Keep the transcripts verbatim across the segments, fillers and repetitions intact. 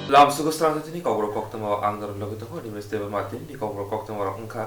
Lamsugo srangtini kokborok koktwma o ang norok logi tongo, Nimes Debbarma. Tini kokborok koktwma rok wngkha: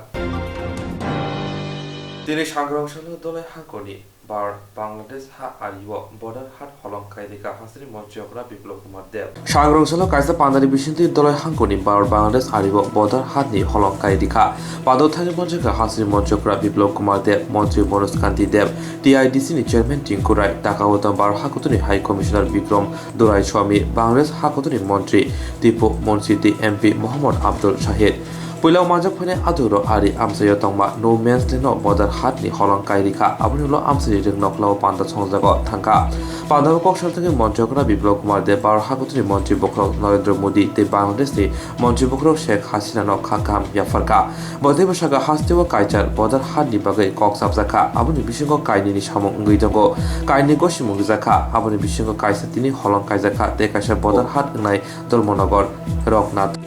Tini Sangrong salo Dolai hangkoni bar Bangladesh ha ario border hat holong kai rikha, hasteni montri okra Biplab Kumar Deb. Sangrong salo kaisa pandani bisingtwi Dolai hangkoni bar Bangladesh ario border hatni holong kai rikha. Pado thani montri kha hasteni montri okra Biplab Kumar Deb, montri Manoj Kanti Deb, T I D C ni chairman Tinku Rai, Dhaka o tong bar hakutuni High Commissioner Bikram Dorai Swami, Bangladesh hakutuni montri Tipu Munsiti, M P Mohammad Abdul Shahid. Puila manjak phainai aduro ari amchaio tongma no man's land no border hatni holong kai rikha. Aboni ulo amchaini rwng noklao panda songjago thangkha. Pandao kok salthangwi montri okra Biplab Kumar Deb, Bharat hakutuni montri bokhorok Narendra Modi tei Bangladeshni montri bokhorok Sheikh Hasinano kha kaham yapharkha. Bo teibo sakha, hasteo kaichar border hatni bagwi kok chapjakha. Aboni bisingo kainwini samung wngwi tongo, kainwi gosimung rijakha. Aboni bisingo kaisa tini holong kaijakha tei kaisa border hat wngnai Dharmanagar Raghunath.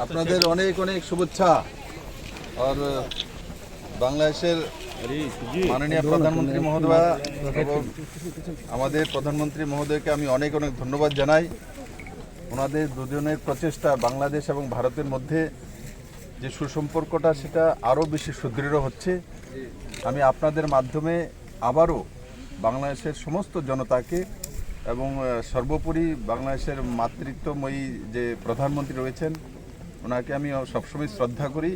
আপনাদের অনেক অনেক শুভেচ্ছা। আর বাংলাদেশের মাননীয় প্রধানমন্ত্রী মহোদয়া এবং আমাদের প্রধানমন্ত্রী মহোদয়কে আমি অনেক অনেক ধন্যবাদ জানাই। ওনাদের দুজনের প্রচেষ্টা, বাংলাদেশ এবং ভারতের মধ্যে যে সুসম্পর্কটা, সেটা আরও বেশি সুদৃঢ় হচ্ছে। আমি আপনাদের মাধ্যমে আবারও বাংলাদেশের সমস্ত জনতাকে এবং, আহ, সর্বোপরি বাংলাদেশের মাতৃত্বময়ী যে প্রধানমন্ত্রী রয়েছেন, ওনাকে আমি সবসময় শ্রদ্ধা করি।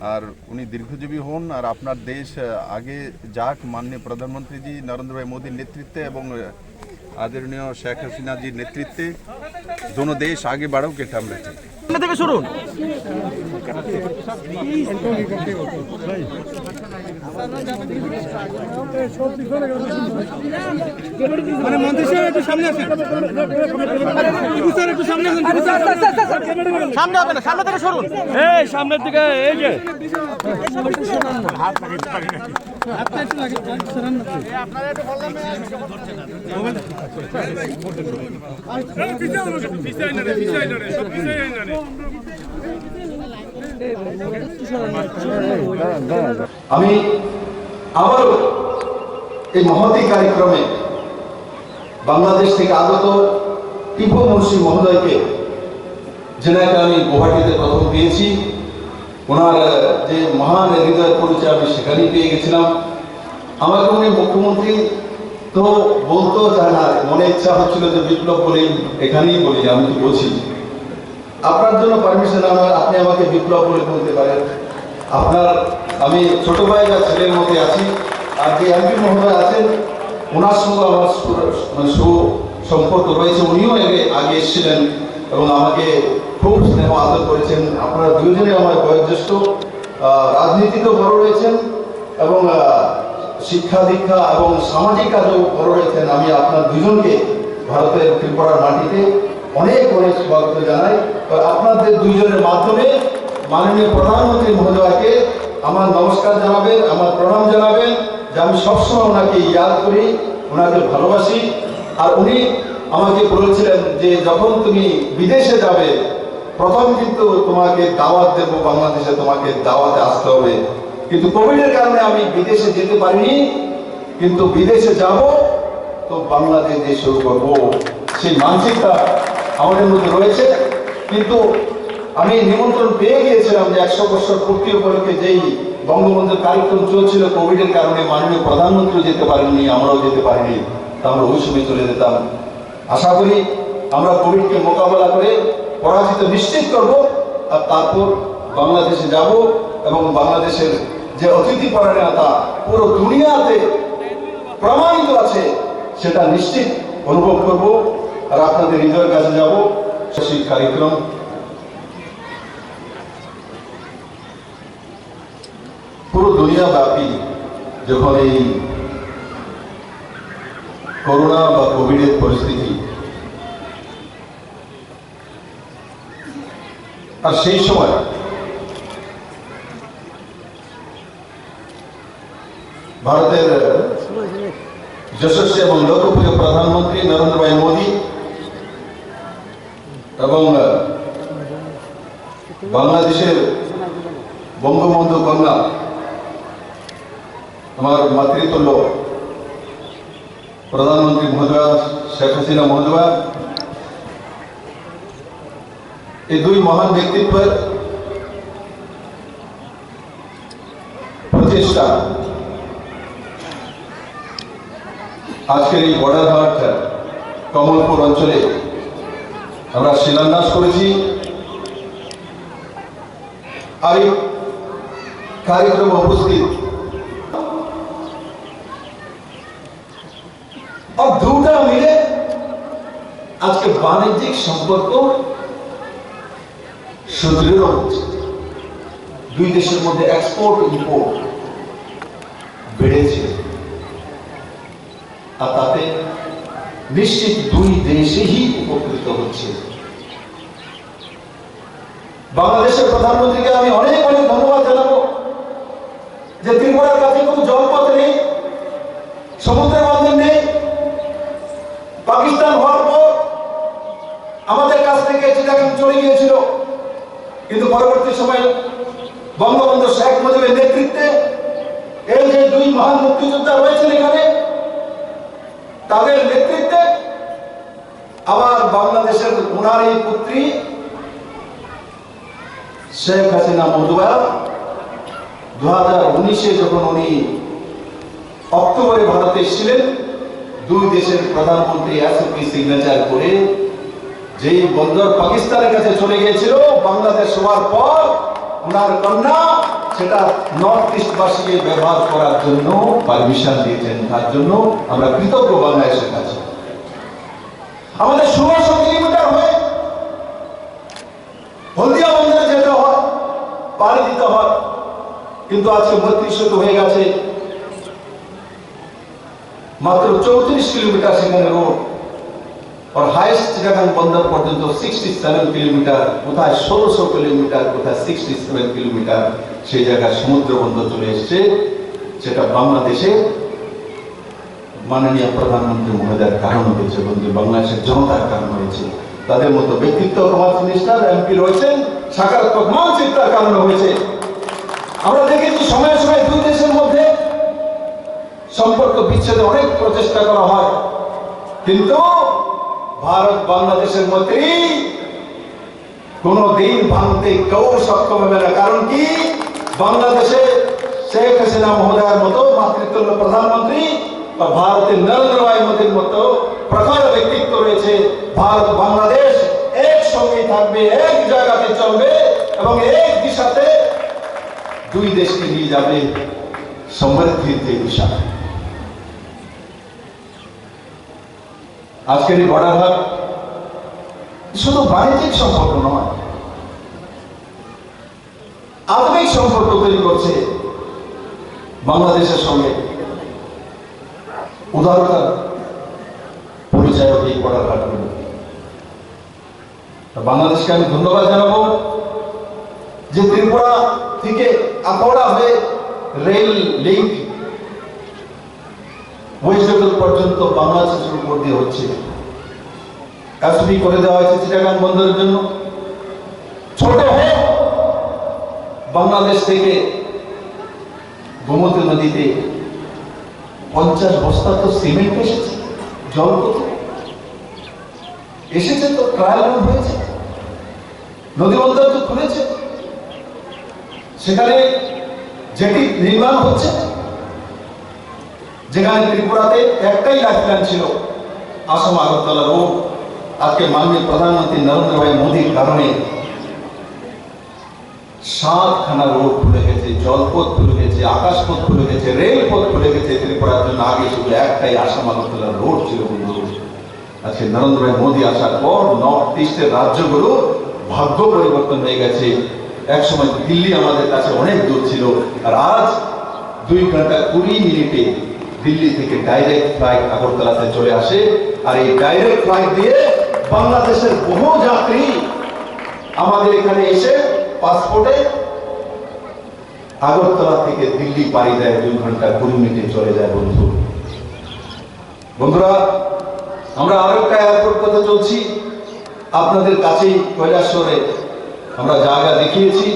আর উনি দীর্ঘজীবী হন, আর আপনার দেশ, আহ, আগে যাক। মাননীয় প্রধানমন্ত্রীজি নরেন্দ্র ভাই মোদীর নেতৃত্বে এবং, আহ, আদরণীয় শেখ হাসিনাজির নেতৃত্বে দোনো দেশ আগে বাড়ুক, এটা আমরা চাই। সামনে থেকে সরুন। মানে মন্ত্রী সাহেব একটু সামনে আসেন। টিপু স্যার একটু সামনে আসেন, টিপু স্যার। সামনে হবে না, সামনে থেকে সরুন। এই সামনের দিকে, এই যে। আমি আবারও এই মহতী কার্যক্রমে বাংলাদেশ থেকে আগত টিপু মুন্সি মহোদয়কে, যেনাকে আমি গুয়াহাটিতে প্রথম পেয়েছি, ওনার, আহ, যে মহান হৃদয়ের পরিচয় আমি সেখানেই পেয়ে গেছিলাম। আমাকে উনি মুখ্যমন্ত্রী তো বলতেও চায় না, মনে ইচ্ছা হচ্ছিল যে বিপ্লব বলি, এখানেই বলি, আমি তো বলছি। আপনার জন্য পারমিশন আমার, আপনি আমাকে বিপ্লব বলে বলতে পারেন। আপনার, আমি ছোট ভাই বা ছেলের মতো আছি। আর যে এমপি মহোদয় আছেন, ওনার সঙ্গে আমার সু-, মানে সুসম্পর্ক রয়েছে, উনিও আগে, আগে এসেছিলেন এবং আমাকে খুব স্নেহ আদর করেছেন। আপনারা দুজনে আমার বয়োজ্যেষ্ঠ, আহ, রাজনীতিতেও বড় রয়েছেন এবং, আহ, শিক্ষা দীক্ষা এবং সামাজিক কাজেও বড় রয়েছেন। আমি আপনার দুজনকে ভারতের ত্রিপুরার মাটিতে অনেক অনেক স্বাগত জানাই। আর আপনাদের দুইজনের মাধ্যমে মাননীয় প্রধানমন্ত্রী মহোদয়াকে আমার নমস্কার জানাবেন, আমার প্রণাম জানাবেন, যে আমি সবসময় ওনাকে ইয়াদ করি, ওনাকে ভালোবাসি। আর উনি আমাকে বলেছিলেন যে, "যখন তুমি বিদেশে যাবে, প্রথম কিন্তু তোমাকে দাওয়াত দেব, বাংলাদেশে তোমাকে দাওয়াতে আসতে হবে।" কিন্তু কোভিডের কারণে আমি বিদেশে যেতে পারিনি, কিন্তু বিদেশে যাব তো বাংলাদেশ দিয়ে শুরু করব, সেই মানসিকতা আমাদের মধ্যে রয়েছে। কিন্তু আমি নিমন্ত্রণ পেয়ে গিয়েছিলাম যে একশো বছর পূর্তি উপলক্ষে যেই বঙ্গবন্ধুর কার্যক্রম চলছিল, কোভিডের কারণে মাননীয় প্রধানমন্ত্রীও যেতে পারেননি, আমরাও যেতে পারিনি, তা আমরা ওই সময় চলে যেতাম। আশা করি আমরা কোভিডকে মোকাবেলা করে পরাজিত নিশ্চিত করব, আর তারপর বাংলাদেশে যাব এবং বাংলাদেশের যে অতিথি পরায়ণতা পুরো দুনিয়াতে প্রমাণিত আছে, সেটা নিশ্চিত অনুভব করব। আর আপনাদের হৃদয়ের কাছে যাব। সেই কার্যক্রম পুরো দুনিয়াব্যাপী যখন এই করোনা বা কোভিডের পরিস্থিতি, আর সেই সময় ভারতের যশস্বী এবং লোকপ্রিয় প্রধানমন্ত্রী নরেন্দ্র ভাই মোদী এবং বাংলাদেশের বঙ্গবন্ধু কন্যা, আমার মাতৃতুল্য প্রধানমন্ত্রী মহোদয়া, শেখ হাসিনা মহোদয়া, এই দুই মহান ব্যক্তিত্বের প্রচেষ্টা আজকের এই বর্ডারহাট কমলপুর অঞ্চলে আমরা শিলান্যাস করেছি। আর এই কার্যক্রমে উপস্থিত আর দুটা মিলে আজকে বাণিজ্যিক সম্পর্ক সুদৃঢ় হচ্ছে। দুই দেশের মধ্যে এক্সপোর্ট ইম্পোর্ট বেড়েছে, আর তাতে নিশ্চিত দুই দেশেই উপকৃত হচ্ছে। বাংলাদেশের প্রধানমন্ত্রীকে আমি অনেক অনেক ধন্যবাদ জানাবো যে ত্রিপুরার কাছে কোনো জলপথ নেই, সমুদ্র বন্দর নেই। পাকিস্তান হওয়ার পর আমাদের কাছ থেকে চিটাগাং চলে গিয়েছিল, কিন্তু পরবর্তী সময়ে বঙ্গবন্ধু শেখ মুজিবের নেতৃত্বে এই যে দুই মহান মুক্তিযোদ্ধা রয়েছেন এখানে, তাদের নেতৃত্বে আবার বাংলাদেশের ওনার এই পুত্রী শেখ হাসিনা মধুয়া দু হাজার উনিশে যখন উনি অক্টোবরে ভারতে এসেছিলেন, দুই দেশের প্রধানমন্ত্রী এসওপি সিগনেচার করে যেই বন্দর পাকিস্তানের কাছে চলে গিয়েছিল, বাংলাদেশ হওয়ার পর ওনার কন্যা সেটা নর্থ ইস্টবাসীকে ব্যবহার করার জন্য পারমিশন দিয়েছেন। তার জন্য আমরা কৃতজ্ঞ বাংলাদেশের কাছে। আমাদের ষোলোশো কিলোমিটার হয়ে হলদিয়া বন্দরে যেতে হয়, পাড়ি দিতে হয়, কিন্তু আজকে বত্রিশশো তো হয়ে গেছে, মাত্র চৌত্রিশ কিলোমিটার সেখানে রোড। আর হাইস্ট চিটাগাং বন্দর পর্যন্ত সিক্সটি সেভেন কিলোমিটার, কোথায় ষোলোশো কিলোমিটার, কোথায় সিক্সটি সেভেন কিলোমিটার, সেই জায়গায় সমুদ্র বন্দর চলে এসছে। সেটা বাংলাদেশে মাননীয় প্রধানমন্ত্রী মহোদয়ের কারণে হয়েছে, বন্ধু, বাংলাদেশের জনতার কারণে হয়েছে। তাদের মতো ব্যক্তিত্ব, কমার্স মিনিস্টার, এমপি রয়েছেন, সকারাত্মক মানসিকতার কারণে হয়েছে। আমরা দেখেছি সময়ে সময়ে দুই দেশের মধ্যে সম্পর্ক বিচ্ছেদে অনেক প্রচেষ্টা করা হয়, কিন্তু ভারত বাংলাদেশের মৈত্রী কোনোদিন ভাঙতে কেউ সক্ষম হবে না। কারণ কি? বাংলাদেশে শেখ হাসিনা মহোদয়ার মতো মাতৃতুল্য প্রধানমন্ত্রী বা ভারতের নরেন্দ্র ভাই মোদীর মতো প্রখর ব্যক্তিত্ব রয়েছে। ভারত বাংলাদেশ একসঙ্গেই থাকবে, এক জায়গাতে চলবে এবং এক দিশাতে দুই দেশকে নিয়ে যাবে সমৃদ্ধির যে দিশা। আজকের এই বর্ডার হাট শুধু বাণিজ্যিক সম্পর্ক নয়, আধুনিক সম্পর্ক তৈরি করছে বাংলাদেশের সঙ্গে। উদারতার পরিচয় এই বর্ডার হাটগুলো। তা বাংলাদেশকে আমি ধন্যবাদ জানাবো যে ত্রিপুরা থেকে আখাউড়া হয়ে রেল লিংক ওয়েস্ট বেঙ্গল পর্যন্ত বাংলাদেশের উপর দিয়ে হচ্ছে। এসওপি করে দেওয়া হয়েছে চিটাগাং বন্দরের জন্য। ছোট হোক, বাংলাদেশ থেকে গোমতী নদীতে পঞ্চাশ বস্তা তো সিমেন্ট এসেছে, জলপথে এসেছে, তো ট্রায়াল রান হয়েছে, নদী বন্দর তো খুলেছে, সেখানে জেটি নির্মাণ হচ্ছে, যেখানে ত্রিপুরাতে একটাই লাইফলাইন ছিল আসাম আগরতলা রোড। আজকে মাননীয় প্রধানমন্ত্রী নরেন্দ্র ভাই মোদীর কারণে সাতখানা রোড খুলে গেছে, জলপথ খুলে গেছে, আকাশপথ খুলে গেছে, রেলপথ খুলে গেছে। ত্রিপুরার জন্য আগে শুধু একটাই আসাম আগরতলা রোড ছিল, বন্ধু। আজকে নরেন্দ্র ভাই মোদী আসার পর নর্থ ইস্টের রাজ্যগুলো ভাগ্য পরিবর্তন হয়ে গেছে। একসময় দিল্লি আমাদের কাছে অনেক দূর ছিল, আর আজ দুই ঘন্টা কুড়ি মিনিটে দিল্লি থেকে ডাইরেক্ট ফ্লাইট আগরতলাতে চলে আসে। আর এই ডাইরেক্ট ফ্লাইট দিয়ে বাংলাদেশের বহু যাত্রী আমাদের এখানে এসে পাসপোর্টে আগরতলা থেকে দিল্লি পাড়ি দেয়, দুই ঘন্টা কুড়ি মিনিটে চলে যায়, বন্ধু। বন্ধুরা, আমরা আরো একটা এয়ারপোর্ট করতে চলছি আপনাদের কাছেই, কৈলাসহরে। আমরা জায়গা দেখিয়েছি,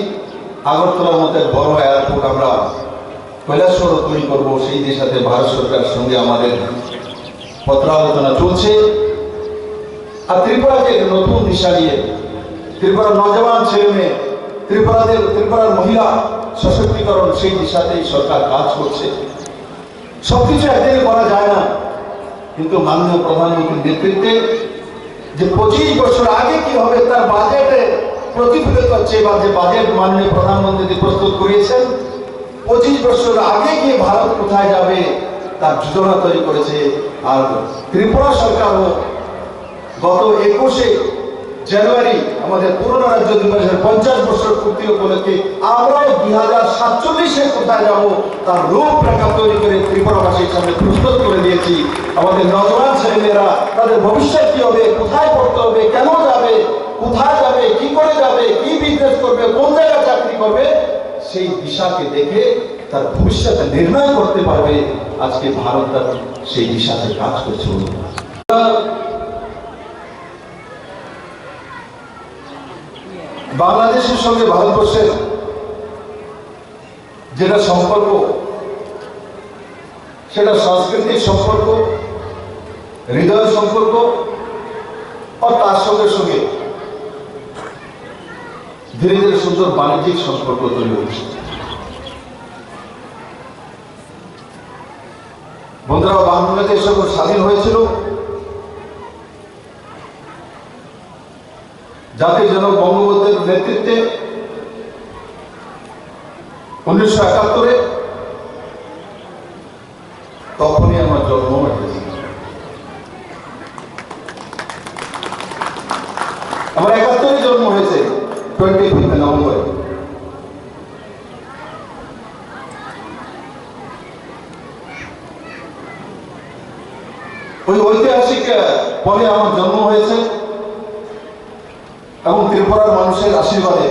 আগরতলার মতো এক বড় এয়ারপোর্ট আমরা কৈলাসহরে তৈরি করব। সেই দিশাতে ভারত সরকারের সঙ্গে আমাদের পত্র আলোচনা চলছে। আর ত্রিপুরাকে এক নতুন দিশা নিয়ে ত্রিপুরার নওজওয়ান ছেলে মেয়ে, ত্রিপুরাদের, ত্রিপুরার মহিলা সশক্তিকরণ, সেই দিশাতেই সরকার কাজ করছে। সবকিছু একদিনে করা যায় না, কিন্তু মাননীয় প্রধানমন্ত্রীর নেতৃত্বে যে পঁচিশ বছর আগে কি হবে তার বাজেটে প্রতিফলিত হচ্ছে, এবার যে বাজেট মাননীয় প্রধানমন্ত্রী প্রস্তুত করিয়েছেন, পঁচিশ বছর আগে গিয়ে ভারত কোথায় যাবে তার যোজনা তৈরি করেছে। আর ত্রিপুরা সরকারও গত একুশে জানুয়ারি আমাদের পুরনো রাজ্য দিবসের পঞ্চাশ বছর পূর্তি উপলক্ষে আমরাও দুই হাজার সাতচল্লিশে কোথায় যাব তার রূপরেখা তৈরি করে ত্রিপুরাবাসীর সামনে প্রস্তুত করে দিয়েছি। আমাদের নওজওয়ান ছেলেমেয়েরা তাদের ভবিষ্যৎ কি হবে, কোথায় পড়তে হবে, কেন যাবে, কোথায় যাবে, কি করে যাবে, কি বিজনেস করবে, কোন জায়গায় চাকরি করবে, সেই দিশাকে দেখে তার ভবিষ্যৎ নির্ণয় করতে পারবে। আজকে ভারত তার সেই দিশাতে কাজ করছে। বাংলাদেশের সঙ্গে ভারতবর্ষের যেটা সম্পর্ক, সেটা সাংস্কৃতিক সম্পর্ক, হৃদয় সম্পর্ক, আর তার সঙ্গে সঙ্গে ধীরে ধীরে সুন্দর বাণিজ্যিক সম্পর্ক তৈরি হচ্ছে। বন্ধুরা, বাংলাদেশ যখন স্বাধীন হয়েছিল, জাতির জনক বঙ্গবন্ধুর নেতৃত্বে উনিশশো একাত্তরে, তখনই আমার জন্ম হয়েছে। আমার একাত্তরে জন্ম হয়েছে, টোয়েন্টি ফিফথ নভেম্বরে। ওই ঐতিহাসিক, আহ, পরে আমার জন্ম হয়েছে এবং ত্রিপুরার মানুষের আশীর্বাদে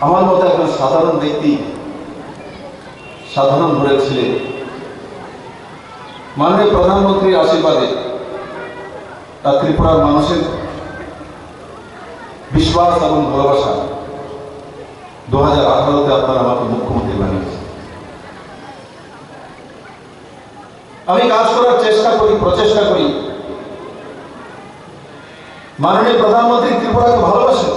আমার মতো একজন সাধারণ ব্যক্তি, সাধারণ ঘরের ছেলে, মাননীয় প্রধানমন্ত্রীর আশীর্বাদে, তার ত্রিপুরার মানুষের বিশ্বাস এবং ভালোবাসা, দু হাজার আঠারোতে আপনারা আমাকে মুখ্যমন্ত্রী বানিয়েছেন। আমি কাজ করার চেষ্টা করি, প্রচেষ্টা করি। মাননীয় প্রধানমন্ত্রী ত্রিপুরাকে ভালোবাসেন।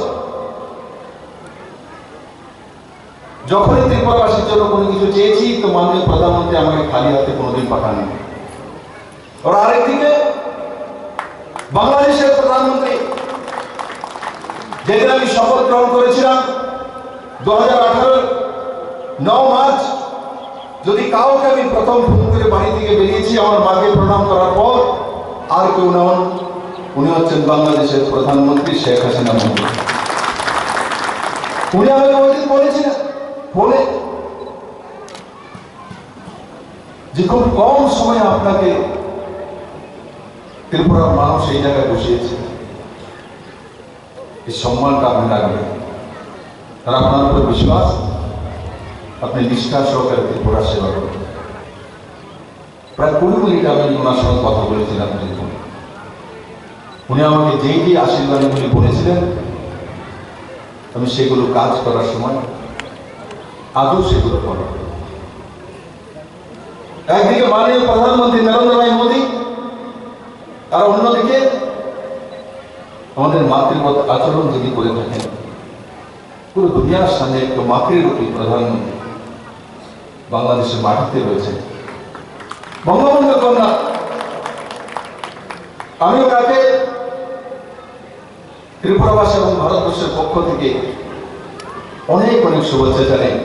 যখনই ত্রিপুরাবাসীর জন্য কোনো কিছু চেয়েছি, তো মাননীয় প্রধানমন্ত্রী আমাকে খালি হাতে কোনোদিন পাঠাননি। আর আরেকদিকে বাংলাদেশের প্রধানমন্ত্রী, যেদিন আমি শপথ গ্রহণ করেছিলাম দু হাজার আঠারো নয় মার্চ, যদি কাউকে আমি প্রথম ফোন করে বাড়ি থেকে বেরিয়েছি আমার মাকে প্রণাম করার পর, আর কেউ নন, উনি হচ্ছেন বাংলাদেশের প্রধানমন্ত্রী শেখ হাসিনা মহোদয়। উনি আমাকে ওই দিন বলেছিলেন ফোনে যে খুব কম সময়ে আপনাকে ত্রিপুরার মানুষ এই জায়গায় বসিয়েছে, এই সম্মানটা আপনি রাখবেন। আর আপনার উপর বিশ্বাস, আপনি নিষ্ঠা সহকারে ত্রিপুরা সেবা করবেন। প্রায় কুড়ি মিনিট আমি ওনার সঙ্গে কথা বলেছিলাম টেলিফোনে। উনি আমাকে যেই যেই আশীর্বাদগুলি বলেছিলেন, আমি সেগুলো কাজ করার সময় আদৌ সেগুলো করি। একদিকে মাননীয় প্রধানমন্ত্রী নরেন্দ্র ভাই মোদী, আর অন্যদিকে আমাদের মাতৃবৎ আচরণ যিনি করে থাকেন, পুরো দুনিয়ার সামনে একটু মাতৃরূপী প্রধানমন্ত্রী বাংলাদেশের মাটিতে রয়েছেন, বঙ্গবন্ধু কন্যা। আমি ওনাকে ত্রিপুরাবাসী এবং ভারতবর্ষের পক্ষ থেকে অনেক অনেক শুভেচ্ছা জানাই।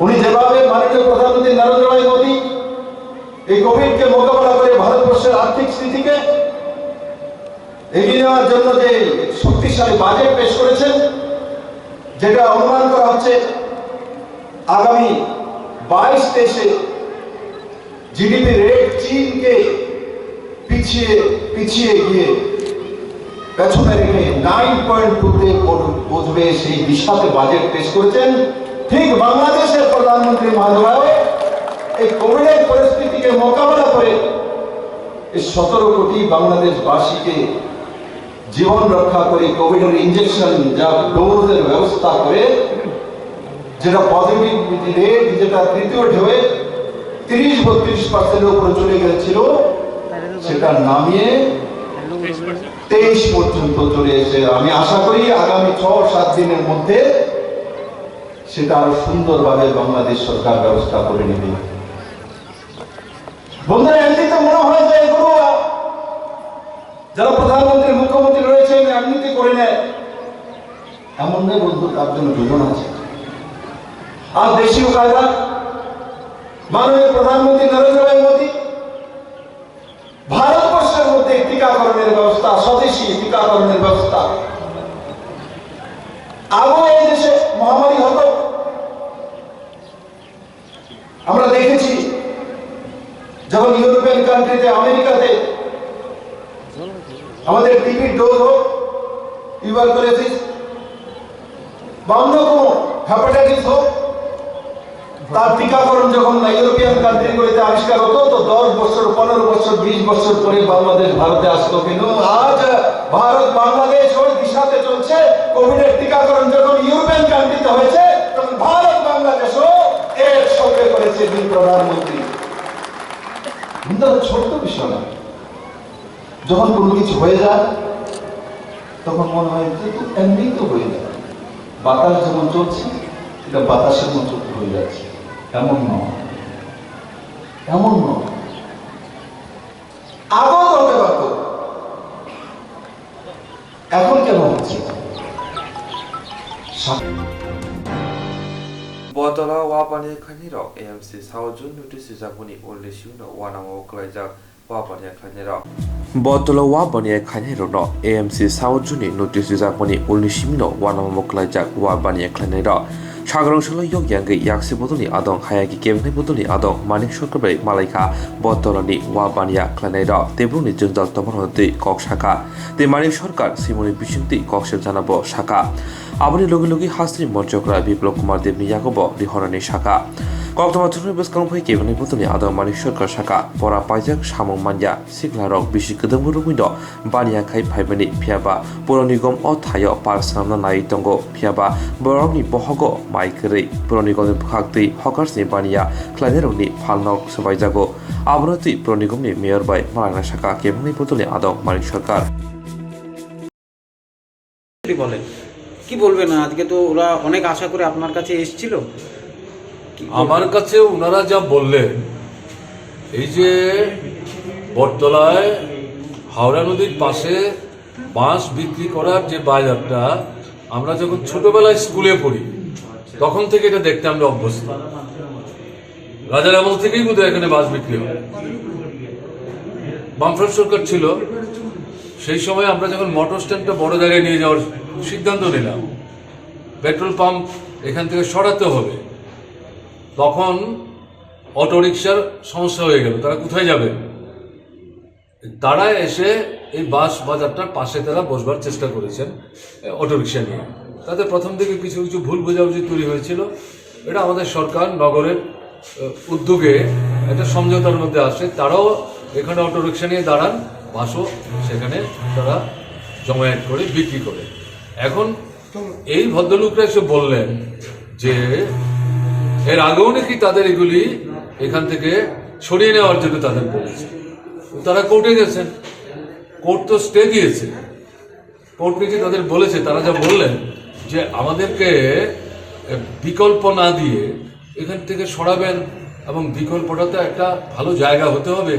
উনি যেভাবে মাননীয় প্রধানমন্ত্রী নরেন্দ্র ভাই মোদী এই কোভিডকে মোকাবেলা করে ভারতবর্ষের আর্থিক স্থিতিকে এগিয়ে নেওয়ার জন্য যে শক্তিশালী বাজেট পেশ করেছেন, যেটা অনুমান করা হচ্ছে আগামী বাইশ তেইশে জিডিপি রেট চীনকে পিছিয়ে, পিছিয়ে গিয়ে পেছনে রেখে নাইন পয়েন্ট টুতে পৌঁছবে, সেই দিশাতে বাজেট পেশ করেছেন। ঠিক বাংলাদেশের প্রধানমন্ত্রী মহোদয় এই কোভিডের পরিস্থিতিকে মোকাবেলা করে এই সতেরো কোটি বাংলাদেশবাসীকে জীবন রক্ষা করে কোভিডের ইঞ্জেকশন যা ডোজের ব্যবস্থা করে, যেটা পজিটিভিটি রেট যেটা তৃতীয় ঢেউয়ে তিরিশ বত্রিশ পার্সেন্টের উপরে চলে গেছিল, সেটা নামিয়ে তেইশ পর্যন্ত চলে এসে আমি আশা করি আগামী ছ সাত দিনের মধ্যে সেটা আরো সুন্দরভাবে বাংলাদেশ সরকার ব্যবস্থা করে নেবে। বন্ধুরা, এমনিতে মনে হয় যে এগুলো যারা প্রধানমন্ত্রী, মুখ্যমন্ত্রী রয়েছেন এমনিতে করে নেয়, এমন নয় বন্ধু, তার জন্য যোজনা আছে। আর দেশীয় কায়দা, মাননীয় প্রধানমন্ত্রী নরেন্দ্র ভাই মোদী ভারতবর্ষের মধ্যে টিকাকরণের ব্যবস্থা, স্বদেশী টিকাকরণের ব্যবস্থা। আগেও এই দেশে মহামারী হতো, আমরা দেখেছি, যখন ইউরোপিয়ান কান্ট্রিতে, আমেরিকাতে আমাদের টিবির ডোজ হোক, টিউবারকুলোসিস বা অন্য কোনো হেপাটাইটিস হোক, তার টিকাকরণ যখন ইউরোপিয়ান কান্ট্রিগুলিতে আবিষ্কার হতো, তো দশ বছর, পনেরো বছর, বিশ বছর পরে বাংলাদেশ ভারতে আসতো। কিন্তু আজ ভারত বাংলাদেশ ওই দিশাতে চলছে। কোভিডের টিকাকরণ যখন ইউরোপিয়ান কান্ট্রিতে হয়েছে, তখন ভারত বাংলাদেশও এর সঙ্গে করেছে দুই প্রধানমন্ত্রী। কিন্তু ছোট্ট বিষয় না, যখন কোনো কিছু হয়ে যায়, তখন মনে হয় যে তো এমনিই তো হয়ে যায়। বাতাস যেমন চলছে, এটা বাতাসের মতো হয়ে যাচ্ছে। এমন নয়, এমন নয়। আগেও হতে পারতো, এখন কেন হচ্ছে? সা- Botolo wabani khainai rok A M C sao June notice rijakmani ulni simi no uanama o kwlaijak wabani khlainairok. Botolo wabani khainairokno A M C sao June ni notice rijakmani ulni simi no uanama o kwlaijak wabani khlainairok. Sagrong salo yok yangwi yaksi bodolni adong hayagi kebengni bodolni adong Manik Sarkar bai malaikha botoloni wabani khlainairok. Tebrukni jwngjal tongmarokno twi kok sakha. Tei Manik Sarkar swimungni bisingtwi kok sebjana bo sakha. Aboni logi logi hasteni monchokra Biplop Kumar Debni yago bo rihornani sakha. Koktwma thumni bwskango phai kebengni botolni adong Manik Sarkar sakha, pora paijak samung manya, siklarok bisi kwdwngbo rwngwi no baniya khai phaimani, phiyaba Puro Nigom o thaio park swnamna naiwi tongo, phiyaba borokni bohogo mai kwrwi Puro Nigomni bwkhaktwi hawkersni baniya khlainairokni phalnok swbaijago. Abono twi Puro Nigomni mayor bai malangna sakha kebengni botolni adong Manik Sarkar. কি বলেন? কি বলবেন? আজকে তো ওরা অনেক আশা করে আপনার কাছে এসেছিল। কি বলবেন? আমার কাছে ওনারা যা বললেন, এই যে বটতলায় হাওড়া নদীর পাশে বাঁশ বিক্রি করার যে বাজারটা, আমরা যখন ছোটবেলায় স্কুলে পড়ি, তখন থেকে এটা দেখতে আমরা অভ্যস্ত। রাজার আমল থেকেই বোধহয় এখানে বাঁশ বিক্রি হয়। বামফ্রন্ট সরকার ছিল, সেই সময় আমরা যখন মোটর স্ট্যান্ডটা বড় জায়গায় নিয়ে যাওয়ার সিদ্ধান্ত নিলাম, পেট্রোল পাম্প এখান থেকে সরাতে হবে, তখন অটোরিকশার সমস্যা হয়ে গেল, তারা কোথায় যাবে? তারা এসে এই বাঁশ বাজারটার পাশে তারা বসবার চেষ্টা করেছেন, এ, অটোরিকশা নিয়ে। তাতে প্রথম দিকে কিছু কিছু ভুল বোঝাবুঝি তৈরি হয়েছিল। এটা আমাদের সরকার নগরের, এ, উদ্যোগে একটা সমঝোতার মধ্যে আসে। তারাও এখানে অটোরিকশা নিয়ে দাঁড়ান, বাঁশও সেখানে তারা জমায়েত করে বিক্রি করে। এখন এই ভদ্রলোকরা এসে বললেন যে এর আগেও নাকি তাদের এগুলি এখান থেকে সরিয়ে নেওয়ার জন্য তাদের বলেছে। তারা কোর্টে গেছেন, কোর্ট তো স্টে দিয়েছে। কোর্ট নাকি তাদের বলেছে, তারা যা বললেন যে আমাদেরকে, এ, বিকল্প না দিয়ে এখান থেকে সরাবেন এবং বিকল্পটা তো একটা ভালো জায়গা হতে হবে,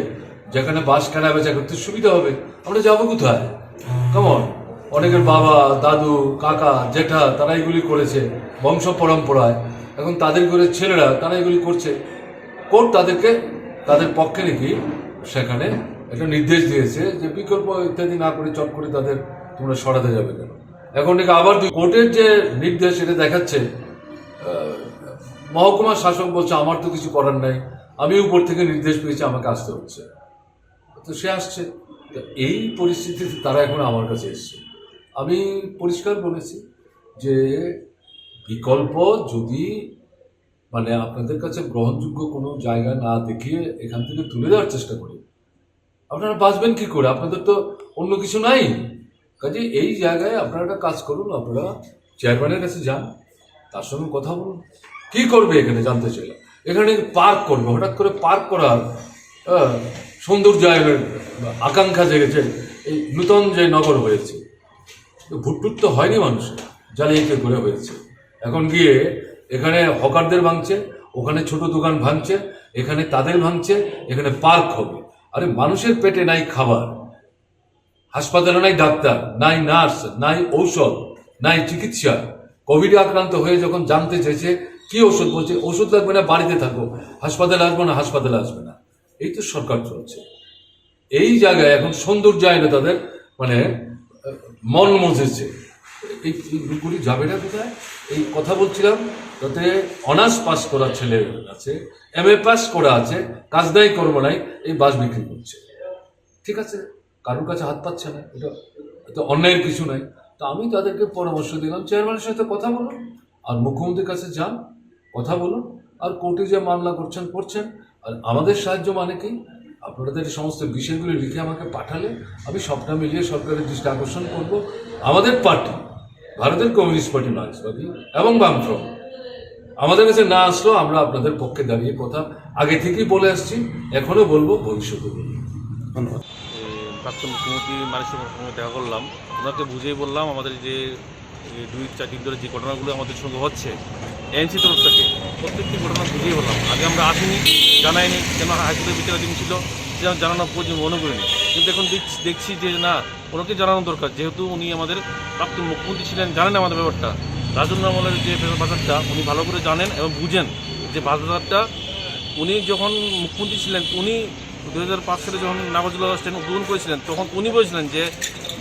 যেখানে বাঁশ কেনা বেচা করতে সুবিধা হবে। আমরা যাবো কোথায়? কেমন? অনেকের বাবা, দাদু, কাকা, জেঠা তারা এগুলি করেছে বংশ পরম্পরায়। এখন তাদের ঘরের ছেলেরা তারা এগুলি করছে। কোর্ট তাদেরকে, তাদের পক্ষে নাকি সেখানে একটা নির্দেশ দিয়েছে যে বিকল্প ইত্যাদি না করে চট করে তাদের তোমরা সরাতে যাবে কেন? এখন নাকি আবার দুই কোর্টের যে নির্দেশ, এটা দেখাচ্ছে, আহ, মহকুমা শাসক বলছে, "আমার তো কিছু করার নাই, আমি উপর থেকে নির্দেশ পেয়েছি, আমাকে আসতে হচ্ছে।" তো সে আসছে। তো এই পরিস্থিতিতে তারা এখন আমার কাছে এসছে। আমি পরিষ্কার বলেছি যে বিকল্প যদি, মানে, আপনাদের কাছে গ্রহণযোগ্য কোনো জায়গা না দেখিয়ে এখান থেকে তুলে দেওয়ার চেষ্টা করি, আপনারা বাঁচবেন কি করে? আপনাদের তো অন্য কিছু নাই। কাজে এই জায়গায় আপনারা একটা কাজ করুন, আপনারা চেয়ারম্যানের কাছে যান, তার সঙ্গে কথা বলুন। কি করবে এখানে জানতে চাইলাম। এখানে পার্ক করবে, হঠাৎ করে পার্ক করার, আহ, সৌন্দর্য আয়নের আকাঙ্ক্ষা জেগেছে। এই নূতন যে নগর হয়েছে, তো ভুটটুট তো হয়নি মানুষের, জালিয়াতি করে হয়েছে। এখন গিয়ে এখানে হকারদের ভাঙছে, ওখানে ছোট দোকান ভাঙছে, এখানে তাদের ভাঙছে, এখানে পার্ক হবে। আরে, মানুষের পেটে নাই খাবার, হাসপাতালে নাই ডাক্তার, নাই নার্স, নাই ঔষধ, নাই চিকিৎসা। কোভিডে আক্রান্ত হয়ে যখন জানতে চেয়েছে কি ঔষধ, বলছে, "ঔষধ লাগবে না, বাড়িতে থাকো, হাসপাতালে আসবো না, হাসপাতালে আসবে না।" এই তো সরকার চলছে। এই জায়গায় এখন সৌন্দর্যায়নে তাদের, মানে, আহ, মন মজেছে। এই, এই লোকগুলি যাবে না কোথায়? এই কথা বলছিলাম, যাতে অনার্স পাস করা ছেলে আছে, এমএ পাস করা আছে, কাজ নাই কর্ম নাই, এই বাস বিক্রি করছে। ঠিক আছে, কারোর কাছে হাত পাচ্ছে না, এটা, এটা অন্যায়ের কিছু নাই। তো আমি তাদেরকে পরামর্শ দিলাম, চেয়ারম্যানের সাথে কথা বলুন, আর মুখ্যমন্ত্রীর কাছে যান, কথা বলুন, আর কোর্টে যে মামলা করছেন করছেন। আর আমাদের সাহায্য মানে কি? আপনাদের এই সমস্ত বিষয়গুলি লিখে আমাকে পাঠালে আমি সবটা মিলিয়ে সরকারের দৃষ্টি আকর্ষণ করব। আমাদের পার্টি, ভারতের কমিউনিস্ট পার্টি, মার্ক্সবাদী এবং বামফ্রন্ট, আমাদের কাছে না আসলেও আমরা আপনাদের পক্ষে দাঁড়িয়ে কথা আগে থেকেই বলে আসছি, এখনো বলবো, ভবিষ্যতে বলবো। ধন্যবাদ। এ, প্রাক্তন মুখ্যমন্ত্রী মানিক সাহার সঙ্গে দেখা করলাম, ওনাকে বুঝিয়ে বললাম আমাদের যে এই দুই চার দিন ধরে যে ঘটনাগুলো আমাদের সঙ্গে হচ্ছে এএনসি তরফ থেকে, প্রত্যেকটি ঘটনা বুঝিয়ে বললাম। আগে আমরা আসিনি, জানাইনি, কেন হাইকোর্টের বিচারাধীন ছিল, সেটা জানানোর প্রয়োজন মনে করিনি। কিন্তু এখন দেখছি, দেখছি যে না, ওনাকে জানানো দরকার, যেহেতু উনি আমাদের প্রাক্তন মুখ্যমন্ত্রী ছিলেন, জানেন আমাদের ব্যাপারটা। রাজন্য আমলের যে বাজারটা উনি ভালো করে জানেন এবং বুঝেন যে বাজারটা উনি যখন মুখ্যমন্ত্রী ছিলেন, উনি দুই হাজার পাঁচ সালে যখন নাগরজোলা বাস স্ট্যান্ড উদ্বোধন করেছিলেন, তখন উনি বলেছিলেন যে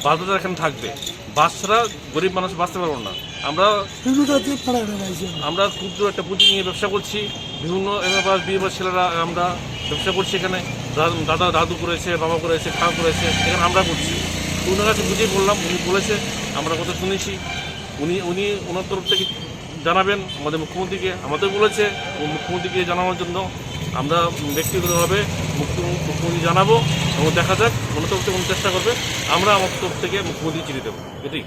বাস বাজার এখানে থাকবে, বাস ছাড়া গরিব মানুষ বাঁচতে পারবো না। আমরা আমরা ক্ষুদ্র একটা পুঁজি নিয়ে ব্যবসা করছি, বিভিন্ন এমএ পাস, বিএ পাস ছেলেরা আমরা ব্যবসা করছি এখানে। দা-, দাদা, দাদু করেছে, বাবা করেছে, কাকা করেছে, এখানে আমরা করছি। তো ওনার কাছে বুঝিয়ে বললাম, উনি বলেছে, আমরা কথা শুনেছি, উনি উনি ওনার তরফ থেকে জানাবেন আমাদের মুখ্যমন্ত্রীকে। আমাদের বলেছে ও মুখ্যমন্ত্রীকে জানানোর জন্য। আমরা ব্যক্তিগতভাবে মুখ্য-, মুখ্যমন্ত্রী জানাবো এবং দেখা যাক ওনার তরফ থেকে উনি চেষ্টা করবে, আমরা আমার তরফ থেকে মুখ্যমন্ত্রী চিঠি দেবো। এটাই।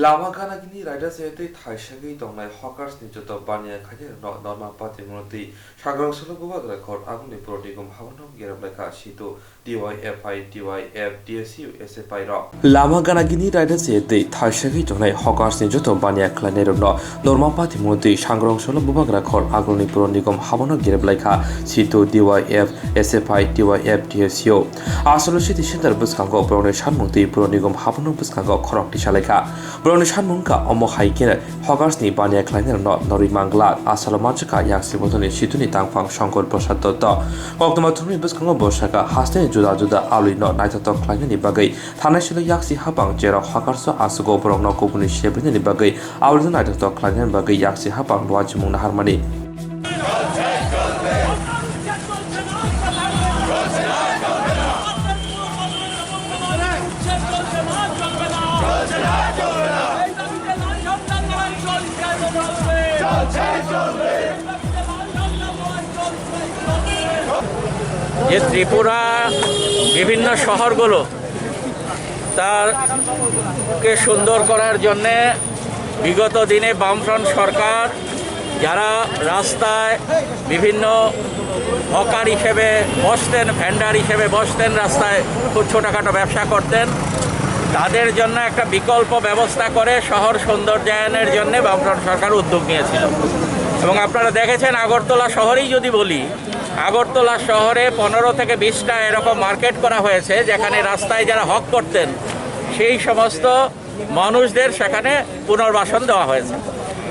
Lama gana gini raida se tei thaisagwi tongnai hawkers ni joto baniya khainai rokno norma pati mwnwi twi Sangrong solo bubagra khor aguni puro nigom haborno gerep laikha situ D Y F I, D Y F, D S U, S F I rok. Lama gana gini raida se tei thaisagwi tongnai hawkers ni joto baniya khlainai rokno norma pati mwnwi twi Sangrong solo bubagra khor aguni puro nigom haborno gerep laikha situ D Y F, S F I, D Y F, D S U. Asolo city center bwskango borokni sanmung twi puro nigom haborno bwskango khorok tisa laikha. Borokni sanmung wngkha omo hai khe hawkers ni baniya khlainai rokno norwi mangla. Asalo manjakha yaksi bodolni situni tangphang Songkor Prasad Dotto. Koktwma thumni bwskango bo sakha hasteni juda juda alwi no naithotok khlainani bagwi thanai silo yaksi hapang jerok hawkers o aswgo borokno kubuni sebrinani bagwi alwi no naithotok khlainani bagwi yaksi hapang luachimung naharmani. যে ত্রিপুরা বিভিন্ন শহরগুলো তারকে সুন্দর করার জন্যে বিগত দিনে বামফ্রন্ট সরকার যারা রাস্তায় বিভিন্ন হকার হিসেবে বসতেন, ভেন্ডার হিসেবে বসতেন, রাস্তায় খুব ছোটোখাটো ব্যবসা করতেন, তাদের জন্য একটা বিকল্প ব্যবস্থা করে শহর সৌন্দর্যায়নের জন্য বামফ্রন্ট সরকার উদ্যোগ নিয়েছিল। এবং আপনারা দেখেছেন, আগরতলা শহরেই যদি বলি, আগরতলা শহরে পনেরো থেকে বিশটা এরকম মার্কেট করা হয়েছে, যেখানে রাস্তায় যারা হক করতেন, সেই সমস্ত মানুষদের সেখানে পুনর্বাসন দেওয়া হয়েছে।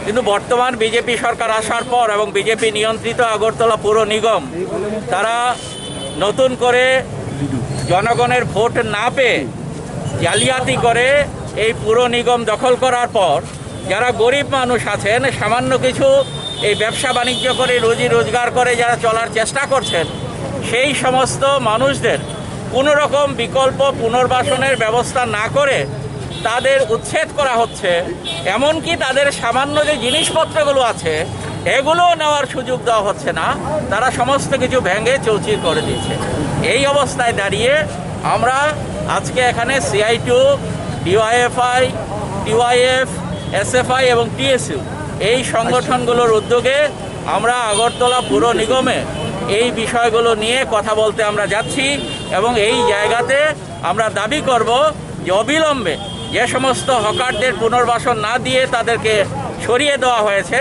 কিন্তু বর্তমান বিজেপি সরকার আসার পর এবং বিজেপি নিয়ন্ত্রিত আগরতলা পৌর নিগম, তারা নতুন করে জনগণের ভোট না পেয়ে জালিয়াতি করে এই পৌর নিগম দখল করার পর যারা গরিব মানুষ আছেন, সামান্য কিছু এই ব্যবসা বাণিজ্য করে, রুজি রোজগার করে যারা চলার চেষ্টা করছেন, সেই সমস্ত মানুষদের কোনো রকম বিকল্প পুনর্বাসনের ব্যবস্থা না করে তাদের উচ্ছেদ করা হচ্ছে। এমনকি তাদের সামান্য যে জিনিসপত্রগুলো আছে, এগুলোও নেওয়ার সুযোগ দেওয়া হচ্ছে না। তারা সমস্ত কিছু ভেঙে চৌচির করে দিচ্ছে। এই অবস্থায় দাঁড়িয়ে আমরা আজকে এখানে সিআইটিউ, ডিওয়াইএফআই, ডিওয়াইএফ, এসএফআই এবং টিএসইউ, এই সংগঠনগুলোর উদ্যোগে আমরা আগরতলা পৌর নিগমে এই বিষয়গুলো নিয়ে কথা বলতে আমরা যাচ্ছি। এবং এই জায়গাতে আমরা দাবি করব যে অবিলম্বে যে সমস্ত হকারদের পুনর্বাসন না দিয়ে তাদেরকে সরিয়ে দেওয়া হয়েছে,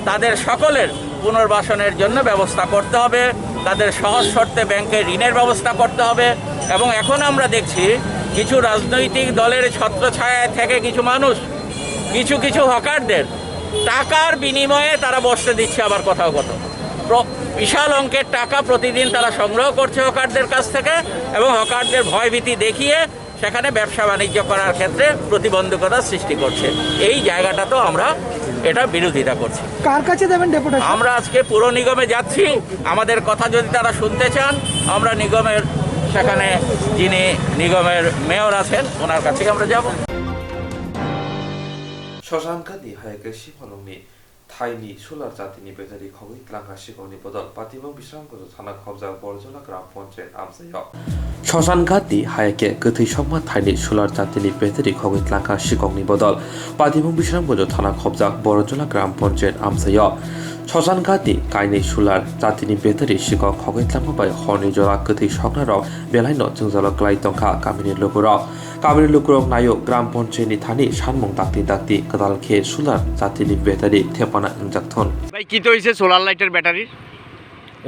তাদের সকলের পুনর্বাসনের জন্য ব্যবস্থা করতে হবে, তাদের সহজ শর্তে ব্যাংকে ঋণের ব্যবস্থা করতে হবে। এবং এখন আমরা দেখছি কিছু রাজনৈতিক দলের ছত্রছায়া থেকে কিছু মানুষ কিছু কিছু হকারদের টাকার বিনিময়ে তারা বসতে দিচ্ছে আবার কোথাও কোথাও। প্র-, বিশাল অঙ্কের টাকা প্রতিদিন তারা সংগ্রহ করছে হকারদের কাছ থেকে এবং হকারদের ভয়ভীতি দেখিয়ে সেখানে ব্যবসা বাণিজ্য করার ক্ষেত্রে প্রতিবন্ধকতা সৃষ্টি করছে। এই জায়গাটা তো আমরা এটা বিরোধিতা করছি। কার কাছে দেবেন ডেপুটেশন? আমরা আজকে পুর নিগমে যাচ্ছি, আমাদের কথা যদি তারা শুনতে চান, আমরা নিগমের সেখানে যিনি নিগমের মেয়র আছেন ওনার কাছেই আমরা যাব। Shoshan Ghat ni hai khe Simalwng ni thaini solar jatini battery khogwi tlangkha sikokni bodol. Patimung Bisramganj thana khobjak Borjola Gram Panchayat amchaio. Shoshan Ghat ni hai khe kwthwi sokma thaini solar jatini battery khogwi tlangkha sikokni bodol. Patimung Bisramganj thana khobjak Borjola Gram Panchayat amchaio. Shoshan Ghat ni kainwi solar jatini battery sikok khogwi tlangma bai horni jora kwthwi soknarok belaino jwngjalo kwlai tongkha kamini lukurok. Kamini lukurok naio, Gram Panchayat ni thani sanmung dakti dakti kwtal khe solar jatini battery thepana wngjak thun. ভাই, কি তো হইছে সোলার লাইটের ব্যাটারির?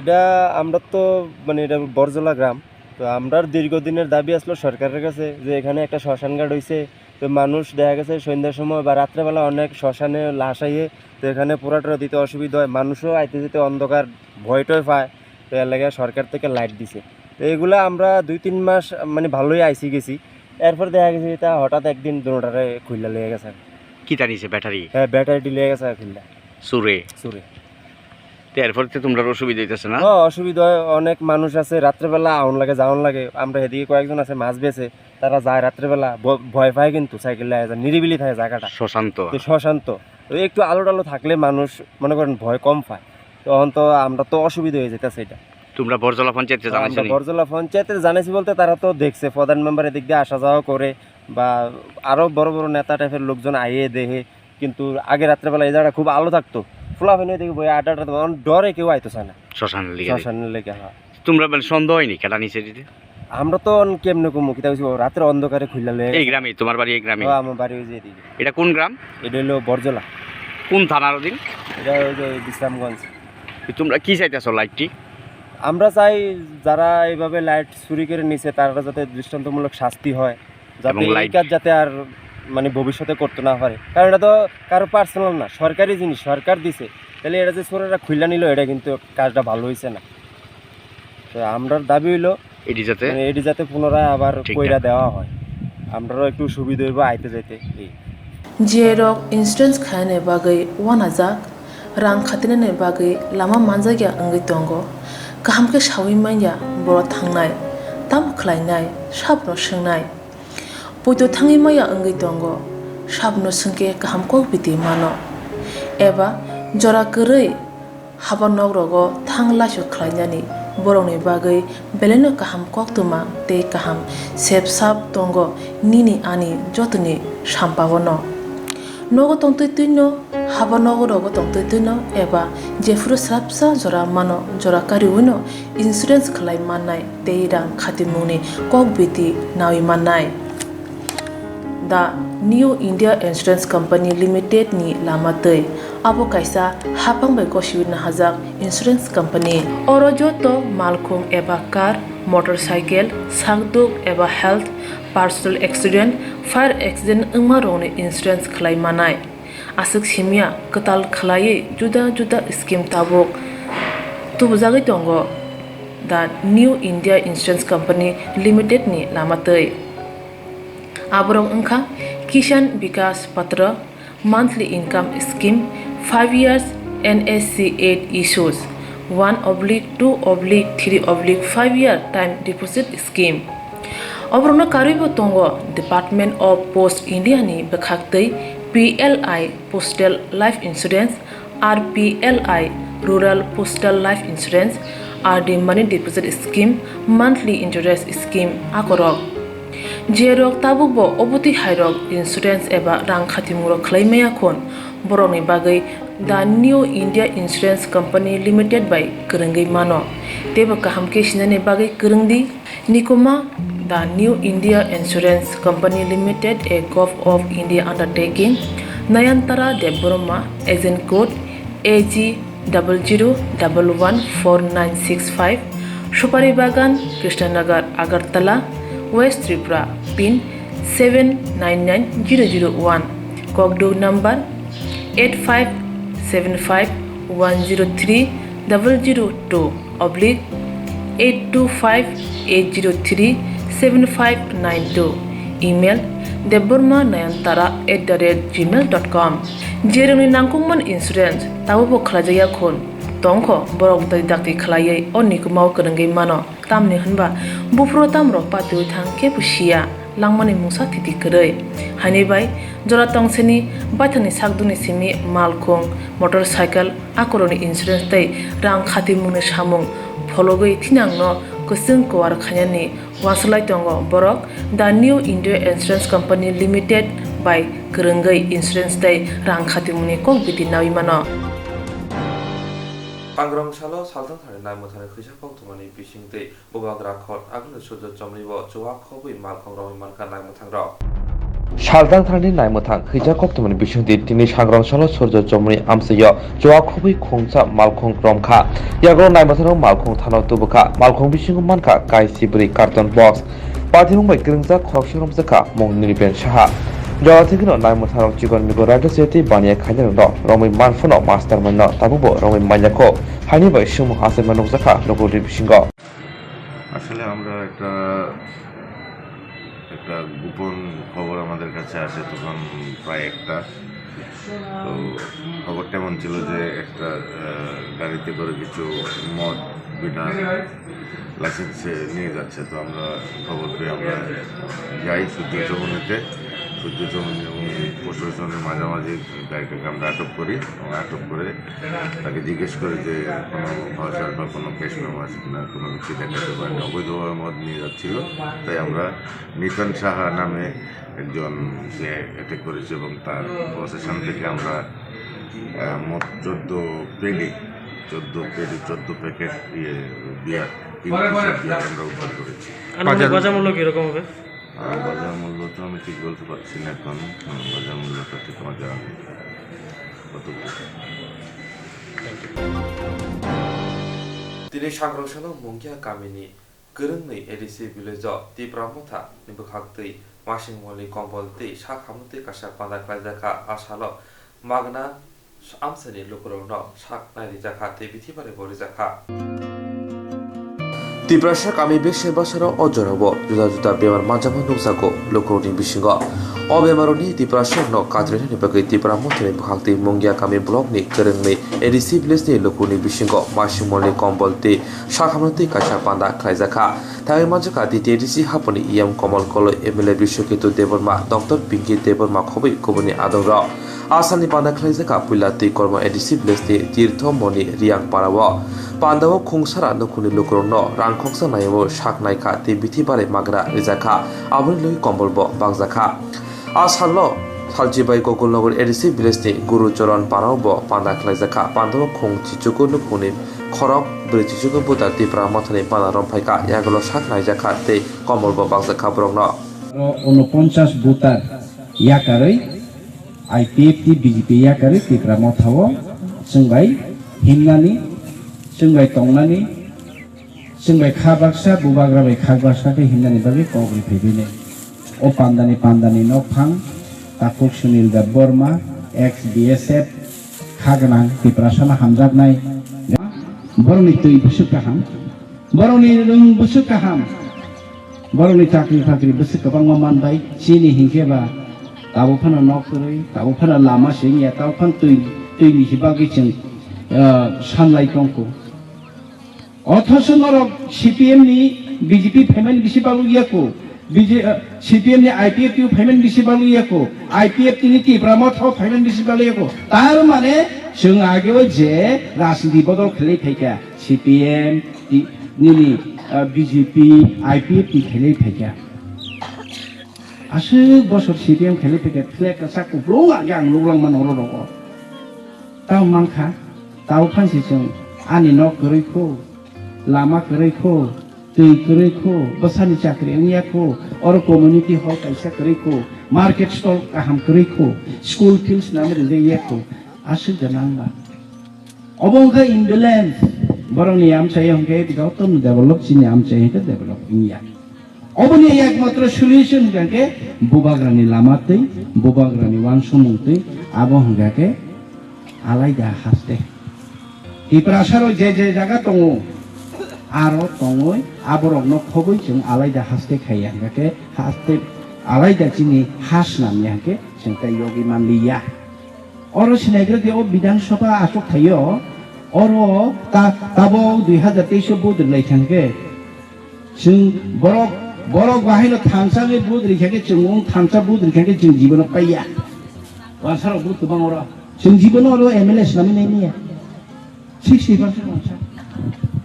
এটা আমরা তো, মানে, এটা বরজলা গ্রাম। তো আমরার দীর্ঘদিনের দাবি আসলো সরকারের কাছে যে এখানে একটা শ্মশান ঘাট হইছে, তো মানুষ দেখা গেছে সন্ধ্যার সময় বা রাত্রেবেলা অনেক শ্মশানে লাশ আইয়ে, তো এখানে পোড়া টোড়া দিতে অসুবিধা হয়, মানুষও আইতে যেতে অন্ধকার, ভয় টয় পায়। তো এর লাগে সরকার থেকে লাইট দিছে। তো এগুলা আমরা দুই তিন মাস, মানে, ভালোই আইছি গেছি। এরপর দেখা গেছে এটা হঠাৎ একদিন দুটারে খুললা লইয়া গেছে। কিতা নিছে ব্যাটারি? হ্যাঁ, ব্যাটারিটি লইয়া গেছে খুললা। চুরে? চুরে। তো এরপর তো তোমরা অসুবিধা হইতেছে না? হ্যাঁ, অসুবিধা হয়। অনেক মানুষ আছে, রাত্রেবেলা আউন লাগে, যাওন লাগে। আমরা এদিকে কয়েকজন আছে মাছ বেচে, তারা যায় রাত্রেবেলা, ভ-, ভয় পায় কিন্তু সাইকেল লইয়া যায়, নিরিবিলি থাকে জায়গাটা। শ্মশান তো। তো শ্মশান তো। তো একটু আলো টালো থাকলে মানুষ, মনে করেন, ভয় কম পায়। তখন তো আমরা তো অসুবিধা হয়ে যেতেছে এটা। তোমরা বরজলা পঞ্চায়েতে তো জানাইছো আমরা নি? বরজলা পঞ্চায়েতে জানাইছি বলতে তারা তো দেখছে, প্রধান মেম্বার এদিক দিয়ে আসা যাওয়া করে বা আরো বড় বড় নেতা টাইপের লোকজন আইয়ে দেখে, কিন্তু আগে রাত্রেবেলা এই জায়গাটা খুব আলো থাকতো, ফুলাফানি দেখি বই আট আট, তখন ডরে কেউ আইতো চায় না। শ্মশানের লিগে? শ্মশানের লেগে, হ্যাঁ। তোমরা মানে সন্দেহ হয়নি কেটা নিচে দিতে? আমরা তো অন-, কেমনে কমু, কিতা কইছি, ও রাতের অন্ধকারে খুললা লয়ে এই গেছে। গ্রামে? তোমার বাড়ি এই গ্রামে? ও, আমার বাড়ি ওই যে এদিকে। এটা কোন গ্রাম? এটা হলো বরজলা। কোন থানার অধীন? এটা ওই যে বিশ্রামগঞ্জ। তো তোমরা কি চাইতেছো লাইটটি? আমরা চাই যারা এইভাবে লাইট চুরি করে নিছে তারা যাতে দৃষ্টান্তমূলক শাস্তি হয়, যাতে এবং এই লাইট কাজ যাতে আর, মানে, ভবিষ্যতে করতে না পারে। কারণ এটা তো কারো পার্সোনাল না, সরকারি জিনিস, সরকার দিছে। তাহলে এটা যে চোরেরা খুললা নিল, এটা কিন্তু কাজটা ভালো হইছে না। তো আমরার দাবি হইলো এটি যাতে মানে, এটি যাতে পুনরায় আবার ঠিক কইরা ঠাক। দেওয়া হয়, আমরারও একটু সুবিধা হইব আইতে যাইতে। এই J rok insurance khainani bagwi uanajak, rang khatinani bagwi lama manjakya wngwi tongo. Kaham khe saui manya boro thangnai, tamo khlainai, sabno swngnai. Poito thangwi maya wngwi tongo, sabno swngkhe kaham kok biti mano. Eba jora kwrwi haba nok rogo thang laisok khlainani borokni bagwi belaino kaham koktwma tei kaham sep sap tongo nini ani jotoni sampao no. Nogo tongtwi twino, haba nogo rogo tongtwi twino eba jephuru swrapsa jora mano, jora kariwino insurance khlai mannai tei rang khatimungni kok biti nawi mannai. The New India Insurance Company Limited ni lama twi. Abo kaisa haphang bai gosiwi nahajak insurance company. Oro joto malkhung eba car, motorcycle, sakduk eba health, personal accident, fire accident wngma rokni insurance khlai manai. Aswk simya kwtal khlaiwi juda juda scheme tabuk tubujagwi tongo The New India Insurance Company Limited ni lama twi. Aborok wngkha Kisan Vikas Patra, monthly income scheme, five years N S C eight issues, one oblique two oblique three oblique five year time deposit scheme. Oborokno karwibo tongo Department of Post India ni bwkhaktwi P L I Postal Life Insurance, R P L I Rural Postal Life Insurance, R D Money Deposit Scheme, Monthly Interest Scheme akorok. Jerok tabukbo obotwi hairok insurance eba rang khatimungrok khlai maya khun, borokni bagwi The New India Insurance Company Limited bai kwrwngwi mano. Teibo kaham khe sinani bagwi kwrwngdi. Nikuma, the New India Insurance Company Limited, a Govt of India undertaking, Nayantara Debbarma, agent code A G double zero double one four nine six five, Supari Bagan, Krishnanagar, Agartala, West Tripura, pin seven nine nine zero zero one, Kokduk number eight five seven five one zero three double zero two oblique eight two five eight zero three seven five nine two, email debbarma nayantara at the rate gmail dot com. Jerwngni nangkukmani insurance tabukbo khlaijakya khun, tongkho borok dakti dakti khlaiwi o nikumao kwrwngwi mano. Tamni hwnba buphuru tamrok patiwi thang kebo siya, langmani mungsa thiti kwrwi. Haini bai jora tongseni baithangni sakdukni simi malkhung, motorcycle, akorokni insurance tei rang khatimungni samung phologwi thinangno kwchwng kuar khainani uansuk lai tongo borok. The New India Insurance Company Limited bai kwrwngwi insurance tei rang khatimungni kok biti naui mano. Sangrong salo saltang thani nai mwthangni khwisa koktwmani bisingtwi bubagra khot agini surjo chomribo chuwa khobwi malkhung romwi mankha nai mwthangrok. Saltang thani nai mwthang khwisa koktwmani bisingtwi tini sangrong salo surjo chomri amchaio chuwa khobwi khungsa malkhung romkha. Yago nai mwthangrok malkhung thano tubukha. Malkhung bisingo mankha kaisi bwrwi carton box. Paithakmung bai kwrwngjak khoroksa romjakha mung Niriben Saha. Jora thwgwino nai mwthangrok chikon mikon raida se tei baniya khainai rokno romwi man phano master manno tabukbo romwi manya kho. Haini bai swngmung achaima nukjakha lukurokni bisingo. আসলে আমরা একটা, একটা গোপন খবর আমাদের কাছে আসে তখন প্রায় একটা। তো খবরটা এমন ছিল যে একটা, আহ, গাড়িতে করে কিছু মদ বিনা লাইসেন্সে নিয়ে যাচ্ছে। তো আমরা খবর পেয়ে আমরা যাই সূর্য চৌমুহনীতে। সূর্য চৌমুহনী এবং প্রশাসনের মাঝামাঝি গাড়িটাকে আমরা আটক করি এবং আটক করে তাকে জিজ্ঞেস করি যে কোনো ভাউচার বা কোনো ক্যাশ মেমো আছে কিনা, কোনো কিছু দেখাতে পারেনি, অবৈধভাবে মদ নিয়ে যাচ্ছিল। তাই আমরা নিতন সাহা নামে একজনকে অ্যাটাক করেছি এবং তার পসেশন থেকে আমরা, আহ, মোট চোদ্দ পেডি, চোদ্দ পেডি, চোদ্দ প্যাকেট ইয়ে বিয়ার, তিন পিসের বিয়ার আমরা উদ্ধার করেছি। আনুমানিক বাজার বাজার মূল্য কিরকম হবে? আহ, বাজার মূল্য তো আমি ঠিক বলতে পারছি না এখন। হুম, বাজার মূল্যটা ঠিক আমার জানা নেই। কত? Tini Sangrong salo Mungya kamini kwrwngni A D C village-o Tipra Motha ni bwkhaktwi masing moli kombol tei sak hamno tei kaisa panda khlaijakha. A salo magna amchaini lukurokno sak nai rijakha tei bithi baraibo rijakha. Tiprasa kami bese basaro o jorao juda juda bemar manjakma nukjago lukurokni bisingo. O bemaroni Tiprasarokno katrwinani bagwi Tipra Mothani bwkhaktwi Mungya kami blockni kwrwngni A D C village-ni lukurokni bisingo masing moli kombol tei sak hamno tei kaisa panda khlaijakha. Thangwi manjakha D T A D C haponi E M Komol Koloi, M L A Biswaketu Debbarma, Doctor Pinky Debbarma khobwi kubuni adongrok. A salni panda khlaijak kha puila twi kormo A D C village ni Tirtho Moni Riang para o. Panda o khungsara nukhungni lukurokno rang khoksa naiwi sak naikha tei bithi barai magra rijak kha, aboni logi kombol bo bakjak kha. A salo salchi bai Gokulnagar A D C village ni Guru Choron para o bo panda khlaijak kha. Panda o khung chichugo nukhungni khorok bwrwi chichugo buta Tipra Mothani panda romphai kha, yagulo sak naijak kha tei kombol bo bakjak kha borokno. Unoponchas butar yakarwi I P F T B J P yakarwi Tipra Motha o chwng bai himnani, chwng bai tongnani, chwng bai kha baksa, bubagra bai kha baksa khe himnani bagwi kok rwphai bini. O pandani, pandani nokphang takhuk Sunil Debbarma, ex B S F, kha gwnang Tiprasano hamjaknai. Borokni twi bwswk kaham, borokni rwng bwswk kaham. Borokni chakri phakri bwswk kwbangma manbai, chini hinkhe ba tabuk phano nok kwrwi, tabuk phano lama singya, tabuk phano twi, twini bagwi chwng, ah, sanlai tongkho. Othoso norok C P M ni B J P phaimani bisi balukya kho, B J, ah, C P M ni I P F T o phaimani bisi balukya kho, I P F T ni Tipra Motha o phaimani bisi balukya kho. Tar mane chwng ageo je rajniti bodol khlai phaikha, C P M, Ti-, nini, ah, B J P, I P F T khelai phaikha. Aswk bosor C P M khelai phaikha, flag kasak kuplung lagya ang nuklang mano oro rogo. Tamo mankha, tamo phansi chwng ani nok kwrwi kho, lama kwrwi kho, Twi kwrwi kho, bwsani chakri wngya kho, oro community hall kaisa kwrwi kho, market stall kaham kwrwi kho, school fields nang rijak ya kho, aswk da nang ba. Obo wngkha imbalance, borokni amchai hwnkhe jotono develop, chini amchai hwnkhe develop wngya. Oboni ekmatro solution hwnkhe bubagrani lama twi, bubagrani uansukmung twi, abo hwnkhe alaida haste. Tiprasarok je je jaga tongo, aro tongwi aborokno khogwi chwng alaida haste khaiya hwnkhe haste alaida chini ha swnamya hwnkhe chwng tei yogwi manliya. Oro sinaigra khe o Bidhan Sabha achuk thaio, oro ta-, tabok dui hazar teis o vote rwlai thangkhe, chwng borok, borok bahaino thansa wngwi vote rikha khe chwng wng thansa vote rikha khe chwng jibono paiya. Wansarok vote kwbang oro. Chwng jibono oro M L A swnamwi nai niya. Sixty percent wngsa.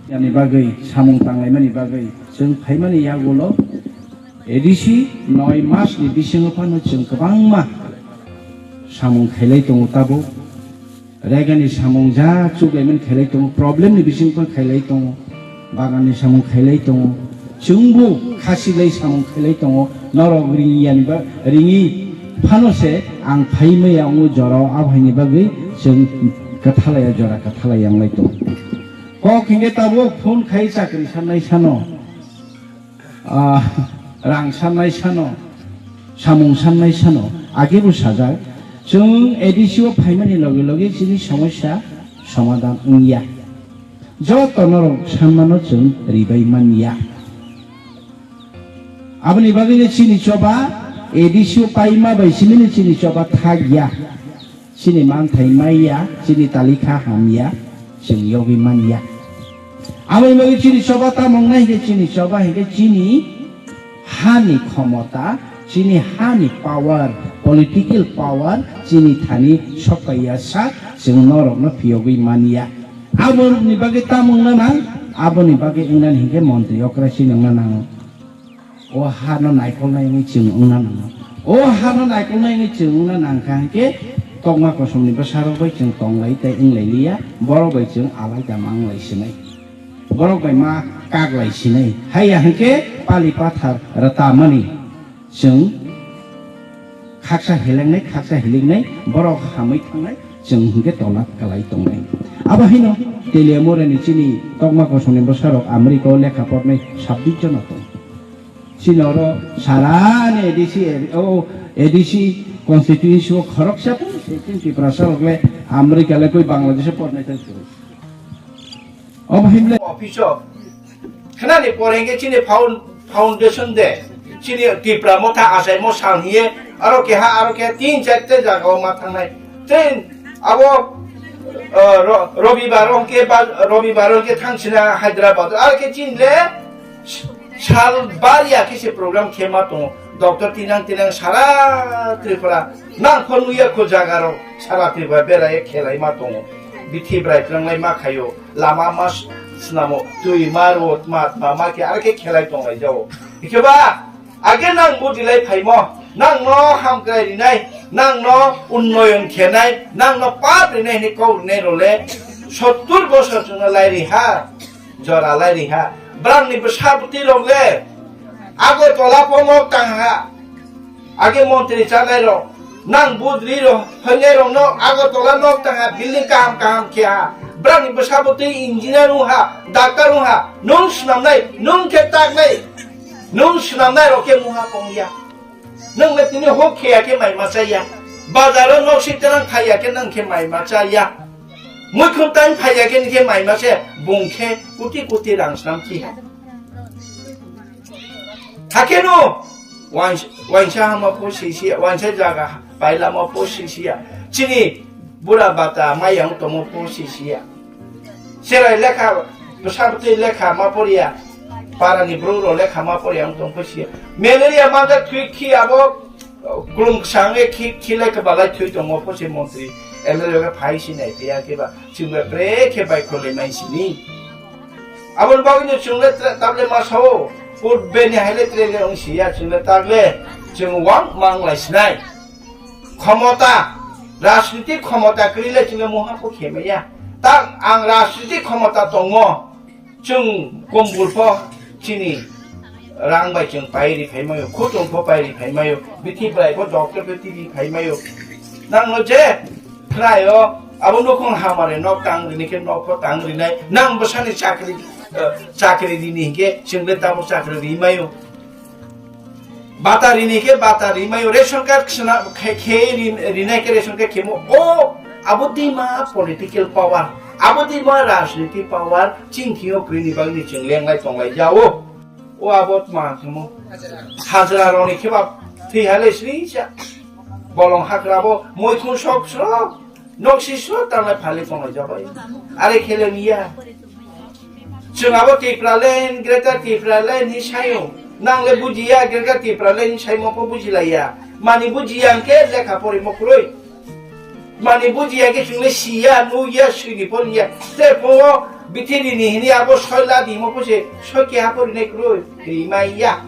Yani bagwi, samung tanglaimani bagwi, chwng phaimani yagulo A D C noi mas ni bisingo phano chwng kwbangma samung khailai tongo tabuk. Regani samung ja chuklaimani khailai tongo, problem ni bisingo khailai tongo, bagan ni samung khailai tongo, chwngbo khasi lai samung khailai tongo, norok ringya ni ba, ringwi phano se ang phaimaya wngo jorao, abo haini bagwi chwng kwthalaya jora kwthalaya wnglai tongo. Kok hingke tabuk phone khai chakri sanai sano, ah, rang sanai sano, samung sanai sano, agebo sajak, chwng A D C o phaimani loge loge chini somosya somadhan wngya. Joto norok sanmano chwng ribai manya. Aboni bagwino chini choba A D C o paima bai simino chini choba thakya. Chini manthai maiya, chini talikha hamya, chwng yogwi manya. Aboni bagwi chini choba tamo wngnai hwnkhe chini choba hwnkhe chini hani khomota, chini hani power, political power, chini thani sokpaiya sak, chwng norokno phiyogwi manya. Aboni bagwi tamo wngna nang, aboni bagwi wngnani hwnkhe montri okra chini wngna nango. O hano naikolnai wngwi chwng wngna nango. O hano naikolnai wngwi chwng wngna nangkha hwnkhe tokma kosomni bwsarok bai chwng tonglai tei wnglailiya, borok bai chwng alaida manglai sinai. Borok bai ma kaklai sinai. Haiya hwnkhe pali pathar rwtamani chwng khaksa hilengnai, khaksa hilingnai, borok hamwi thangnai, chwng hwnkhe tola kwlai tongnai. Abo haino Teliamurani chini tokma kosomni bwsarok America o lekha pornai sabbish jona tongo. Chini oro sarani A D C area, o A D C constituency o khoroksa phano se chini Tiprasa rok le America le koi Bangladesh o pornai thang phuru. Obo himle office o khnani pore hingke chini found-, foundation de chini Tipra motha achaimo sal hiye aro keha aro keha tin char te jaga o ma thangnai. Tin abo, uh, ro-, Robibar o hingke ba, Robibar o hingke thangsina Hyderabad aro ke chini le Sal bar ya khe se program khe ma tongo. Doctor tinang tinang sara Tripura nang kho nuya kho jaga rok sara Tripura berai khelai ma tongo. Bithi brai twlang lai ma khaio. Lama ma s-, snamo twi ma rot ma ma ma khe ar khe khelai tong lai jao. Hikhe ba age nang budi lai phaimo. Nang no hamkrai rinai, nang no unnoyon khenai, nang no pap rinai hini kok rinai role sottur bosor chwngno lai ri ha. Jora lai ri ha. Brang ni bwsa bwtwi rok le Agartala po nok tang ha. Age montri chanai rok, nang budri rok, hwngnai rok no Agartala nok tang ha, building kaham kaham khe ha. Brang ni bwsa bwtwi engineer wng ha, doctor wng ha. Nung swnamnai, nung khe taknai, nung swnamnai rok khe mungha kong ya. Nung le tini hok khe ya khe mai ma cha ya. Bazar o nok si terang khai ya khe nung khe mai ma cha ya. Muikhum tang phai ya khe ni khe mai ma se bung khe kuti kuti rang snam khi ha. Hakhe no wains-, wainsa hama pho si si ya, wainsa jaga paila ma pho si si ya. Chini bura bata mayang tomo pho si si ya. Serai lekha, bwsa bwtwi lekha ma poriya. Para ni bru ro lekha ma poriya ang tong pho si ya. Malaria ma da thwi khi abo Kulum kwsang e khi-, khilai kwbalai thwi tongo pho se montri M L A rok phai si nai phiya khe ba chwng bai bre khe bai kholai mai sini. Aboni bagwi no chwng le tra-, tablet ma sao put be ni hai le tre le wng si ya chwng le tablet chwng wang mang lai sinai. Khomota, rajniti khomota kwrwi le chwng le mungha pho khe maya. Ta ang rajniti khomota tongo. Chwng kombul pho Chini rang bai chwng pai ri phai mayo, khutung pho pai ri phai mayo, bithi bai pho doctor pho twi ri phai mayo. Nang no je khnayo, abo nukhung hamare nok tang rini khe nok pho tang rinai, nang bwsani chakri, eh, chakri rini hinkhe chwng le tamo chakri ri mayo. Bata rini khe bata ri mayo, ration card khna-, khe, khe ri-, rinai khe ration card khemo. O, abo dima political power, abo dima rajniti power, chini thwio kwrwini bagwi chwng lenglai tonglai jao. O abo tma khemo. Hajra roni kheba thwi hale sri cha. Bolong hakra bo moikhung sok sok. Nok si sok tanglai phale tonglai jabai. Are khele niya. Chwng abo Tipraland, Greater Tipraland ni sayo. Nang le bujiya, Greater Tipraland ni saimo pho bujilaiya. Mani bujiya hwnkhe lekha porimo kwrwi. Mani bujiya khe chwng le siya, nuya, swini pho niya. Te pho bithi rini hini abo soi la dimo pho se, soi keha pho rinai kwrwi. Rimaiya.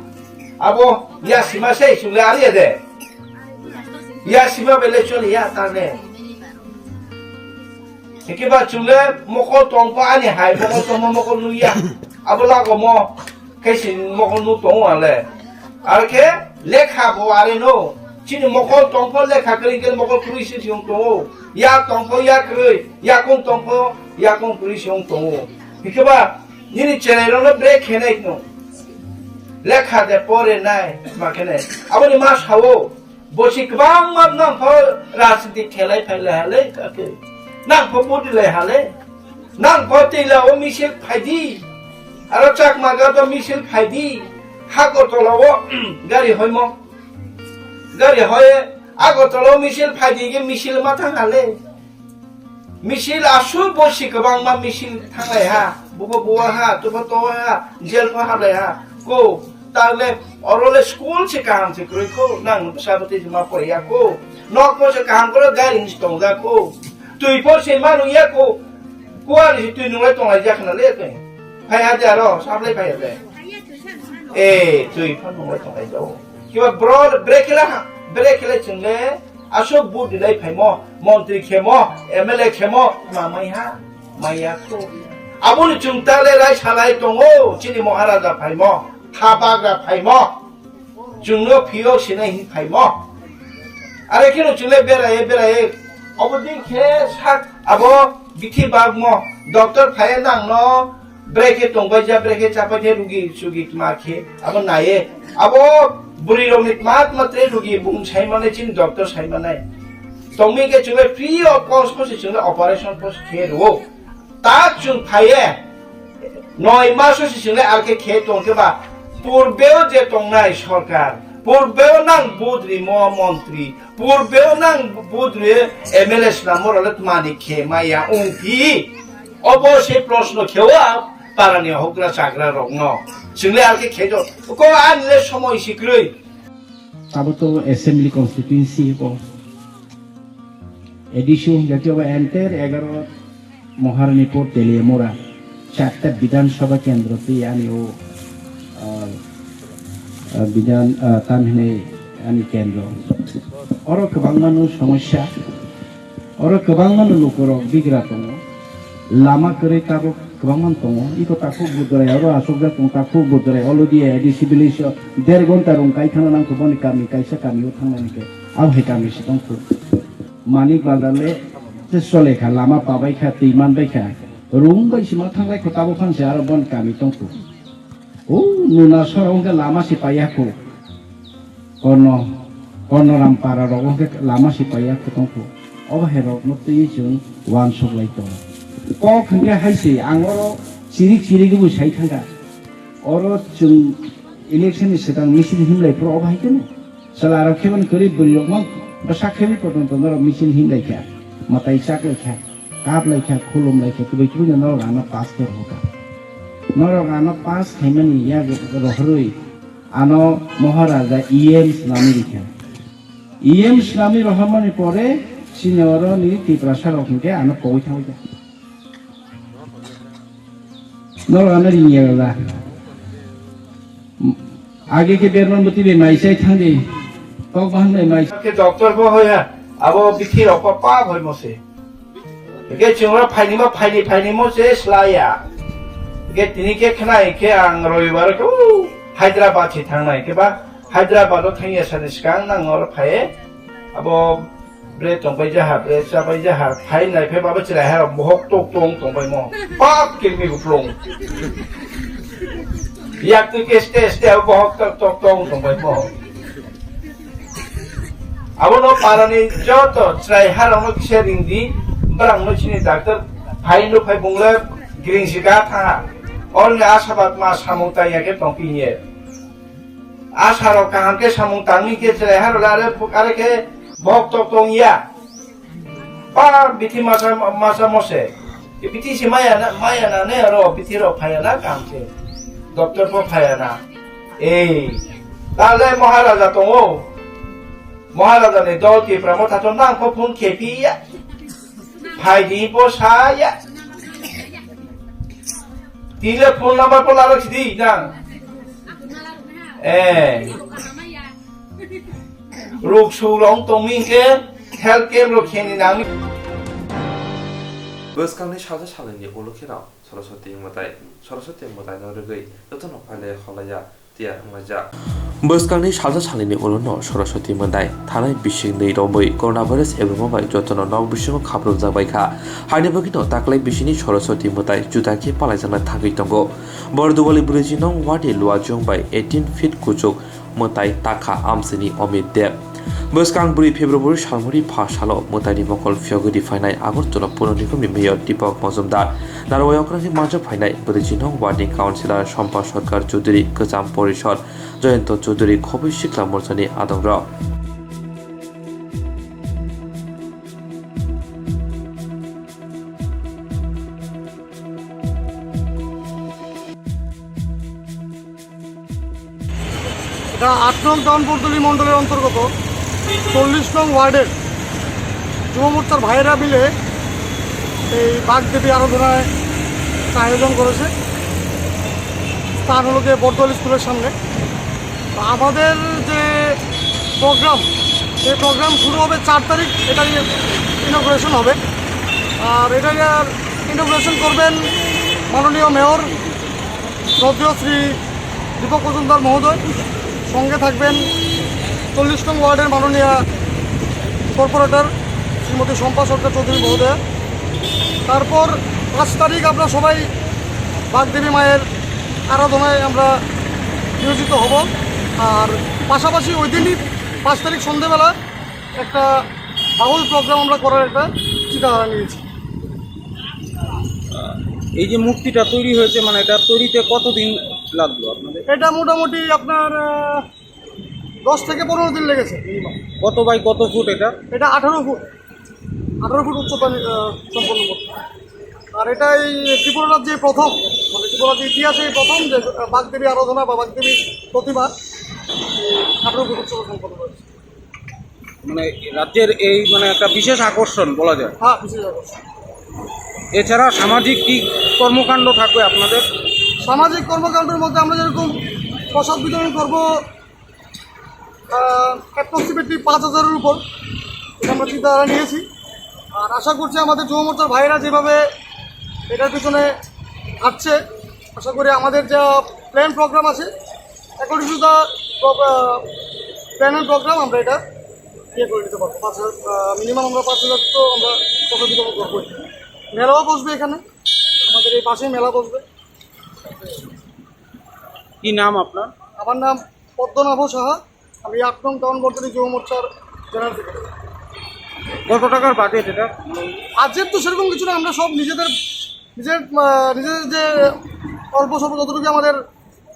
Abo ya sima se chwng le ariya de. Ya sima bele choliya tane. Hwnkhe ba chwng le mokol tong pho ani hai mokol tongma mokol nuya. Abo lagomo khe se mokol nu tongo ang le. Ar khe lekha bo are no. Chini mokol tong pho lekha kwrwi khe mokol kwrwi se se wng tongo. Ya tong pho ya kwrwi, yakung tong pho yakung kwrwi se wng tongo. Hwnkhe ba nini cherai rok no break khenai no. Lekha de pore nai ma khenai. Aboni ma sao. Bosi kwbangma nang pho rajniti khelai phai lai halai kake. Nang pho budi lai halai. Nang pho tila o misil phaidi. Aro Chakma Ghat o misil phaidi. Hakortola o gari hoimo. Gari hoye Agartala o misil phaidi ge misil ma thang halai. Misil aswk bosi kwbangma misil thanglai ha, bubo buwa ha, tubo towa ha, jail pho hablai ha. Ko, tale oro le school se kaham se kwrwi ko, nang bwsa bwtwi se ma poriya ko. Nok pho se kaham kwrwi gari hinwi tongjak ko. Twi pho se ma nungya ko. Kuwari se twi nunglai tonglai jak na le twi. Phai ha de aro, sablai phai ha de. Eh, twi pho nunglai tonglai jao. Kiba bro, brekhe la ha, brekhe la chwng le. Aswk vote rilai phaimo, montri khemo, M L A khemo, ma maiha, maiya kho. Aboni chwng ta le rai salai tongo, chini Maharaja phaimo, thabagra phaimo, chwngno phiyok sinai hin phaimo. Are kheno chwng le beraye, beraye, obo din khe sak, abo bithi bagmo, doctor phaiya nangno, Brekhe tongbai ja, brekhe chapai the rugi sugi tma khe abo naye. Abo bwrwi rokni tma tma tre rugi bung sai mane chini doctor sai mane. Tongmi khe chwngno free of cost pho se chwngno operation pho se khe rwo. Ta chwng phaiye noi mas se chwngno ar khe khe tong khe ba purbeo je tongnai sorkar, purbeo nang budri mo montri, purbeo nang budri M L A snamo role tmani khe maya ungphi. Obo se proshno kheo a parani hokra chagra rokno. Chwngle ar khe khejo. Ko ani le somoi sikrwi. Abo to assembly constituency ko. A D C hingke ba enter egaro Maharani por Teliamura. Chatta Bidhan Sabha kendro ti ani o, ah, ah, Bidhan, ah, tam hinai ani kendro. Oro kwbangma no somosya. Oro kwbangma no lukurok bigra tongo. Lama kwrwi tabuk kwbangma no tongo. Iko takhuk Budrai oro asukjak tongo, takhuk Budrai already A D C village o der ghonta rung kai thangna nangkho boni kami kaisa kami o thangnani khe. Abo hai kami se tongkho. Manik Bazar le se chole kha, lama pabai kha, twi manbai kha. Rung bai sima thanglai kho tabuk phan se aro boni kami tongkho. O nuna sora wngkhe lama se paiya kho. Korno, Kornoram para rok wngkhe lama se paiya kho tongkho. Obo hai rokno twi chwng uansuk lai tongo. Kok hwnkhe hai se ang oro chirik chirik bo sai thangkha. Oro chwng election ni swkang misil himlai phuru obo hai kheno. Chwla rok khe boni kwrwi bwrwi rok no bwsa khe bini potonto norok misil himlai kha. Mwtai chak lai kha. Kap lai kha, khulum lai kha, kubui kubui no norok ano pass khe rwkha. Norok ano pass khaimani yak rohorwi ano Maharaja E M swnamwi rikha. E M swnamwi rohormani pore chini oro ni Tiprasa rok hinkhe ano kogwi thangwi kha. Norok ano ringya rwla. Age khe Berman bwtwi bai mai chai thangdi. Kok bahang bai mai. Khe doctor bo hoya, abo bithi rok pa pa hoi mo se. Khe chungra phaini ma phaini phaini mo se slaya. Ke tini ke khnai ke ang roibar ke, uh, Hyderabad se thangnai ke ba, Hyderabad o thangya sani swkang nang oro phai, abo bre tongbai jaha, bre chabai jaha, phai nai phe baba chilai ha bohok tok tong tongbai mo. Pap ke mi buplong. Yak tu ke ste ste abo bohok tok tok tong tongbai mo. Abono parani joto chwrai harokno kisa ringdi, borokno chini doctor phai nuk phai bungle gring sika thanha. Orni asabad ma samung tangya khe tongphi hiye. Asarok kaham khe samung tangwi khe chwrai harok are, are khe bok tok tongya. Ba bithi masa, masa mose. Bithi se maya na, maya na ne aro bithi rok phaya na kam se. Doctor pho phaya na. Ei, tale Maharaja tongo. Maharaja ni dol Tipra Motha to nang pho phone khepi ya. Phai di pho sa ya. Tile phone number pho lalo sidi nang. Eh. Ruk su long tongmi ke health camp rok kheni nang. Bwskangni salsa salnini ulo kheno Saraswati mwtai, Saraswati mwtaino rwgwi jotono phailai kholaiya tiyar wnglaijak. Bwskangni salsa salnini ulono Saraswati mwtai thanai bisingni romwi coronavirus ebongma bai jotono nok bisingo khaprokjak bai kha. Haini bagwino taklai bisingni Saraswati mwtai juda khe palaijakna thangwi tongo. Bordowali bwrwi nong wadi luajwng bai eighteen feet kuchuk mwtai takha amchaini Amit Deb. Bwskang bwrwi February salmani pha salo mwtaini mokol phiyogwi riphainai Agartala Puranigamni Mayor Deepak Majumdar, Narwai okrangni manjak phainai bwrwi nong wadi councillor Sompa Sarkar Chowdhury, Kwcham Porishod Jayanta Chowdhury, Khoboi Sikla Morchani adongrok. এটা আট নং টাউন বর্দলি মণ্ডলের অন্তর্গত চল্লিশ নং ওয়ার্ডের যুব মোর্চার ভাইয়েরা মিলে এই বাগদেবী আরাধনায় একটা আয়োজন করেছে। স্থান হলো গিয়ে বর্দলি স্কুলের সামনে। তো আমাদের যে প্রোগ্রাম, এই প্রোগ্রাম শুরু হবে চার তারিখ, এটা ইনগুরেশন হবে। আর এটা ইনগুরেশন করবেন মাননীয় মেয়র শ্রদ্ধেয় শ্রী দীপক মজুমদার মহোদয়, সঙ্গে থাকবেন চল্লিশ নং ওয়ার্ডের মাননীয় কর্পোরেটর শ্রীমতী শম্পা সরকার চৌধুরী মহোদয়া। তারপর পাঁচ তারিখ আমরা সবাই বাগদেবী মায়ের আরাধনায় আমরা নিয়োজিত হব। আর পাশাপাশি ওই দিনই পাঁচ তারিখ সন্ধেবেলা একটা বাউল প্রোগ্রাম আমরা করার একটা চিন্তাধারা নিয়েছি। এই যে মূর্তিটা তৈরি হয়েছে, মানে, এটা তৈরিতে কতদিন লাগলো আপনাদের? এটা মোটামুটি আপনার, আহ, দশ থেকে পনেরো দিন লেগেছে মিনিমাম। কত বাই কত ফুট এটা? এটা আঠারো ফুট, আঠারো ফুট উচ্চতা, আহ, সম্পন্ন মূর্তি। আর এটা এই ত্রিপুরা রাজ্যে প্রথম, মানে, ত্রিপুরা রাজ্যের ইতিহাসে প্রথম যে, আহ, বাগদেবী আরাধনা বা বাগদেবী প্রতিমা এই আঠারো ফুট উচ্চতা সম্পন্ন হয়েছে। মানে, রাজ্যের এই, মানে, একটা বিশেষ আকর্ষণ বলা যায়। হ্যাঁ, বিশেষ আকর্ষণ। এছাড়া সামাজিক কি কর্মকাণ্ড থাকবে আপনাদের? সামাজিক কর্মকাণ্ডের মধ্যে আমরা যেরকম প্রসাদ বিতরণ করব, আহ, অ্যাপ্রক্সিমেটলি পাঁচ হাজারের উপর, এটা আমরা চিন্তাধারা নিয়েছি। আর আশা করছি আমাদের যুব মোর্চার ভাইয়েরা যেভাবে এটার পিছনে আসছে, আশা করি আমাদের যা প্ল্যান প্রোগ্রাম আছে, according to the plan and programme আমরা এটা ইয়ে করে নিতে পারবো। পাঁচ হাজার, আহ, মিনিমাম আমরা পাঁচ হাজার তো আমরা প্রসাদ বিতরণ করবোই। মেলাও বসবে এখানে, আমাদের এই পাশেই মেলা বসবে। কি নাম আপনার? আমার নাম পদ্মনাভ সাহা, আমি আট নং টাউন বর্তনী যুব মোর্চার জেনারেল সেক্রেটারি। কত টাকার বাজেট এটা? বাজেট তো সেরকম কিছু না, আমরা সব নিজেদের, নিজের, আহ, নিজেদের যে অল্প স্বল্প যতটুকু আমাদের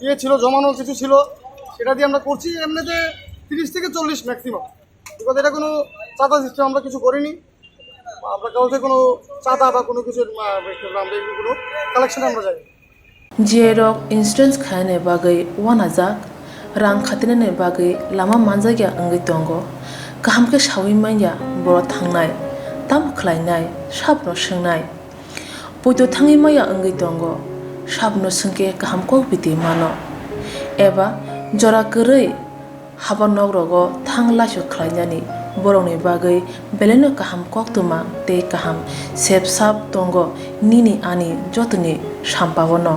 ইয়ে ছিল, জমানো কিছু ছিল, সেটা দিয়ে আমরা করছি। এমনিতে তিরিশ থেকে চল্লিশ ম্যাক্সিমাম, বিকজ এটা কোনো চাঁদা সিস্টেম আমরা কিছু করিনি, আমরা কাউকে কোনো চাঁদা বা কোনো কিছু, আহ, আমরা এগুলো কালেকশনে আমরা যাই। J rok insurance khainani bagwi uanajak, rang khatinani bagwi lama manjakya wngwi tongo. Kaham khe saui manya borok thangnai, tamo khlainai, sabono swngnai. Poito thangwi maya wngwi tongo, sabono swngkhe kaham kok biti mano. Eba jora kwrwi haba nok rogo thang laisu khlainani borokni bagwi belaino kaham koktwma tei kaham sep sap tongo nini ani jotoni sampao no.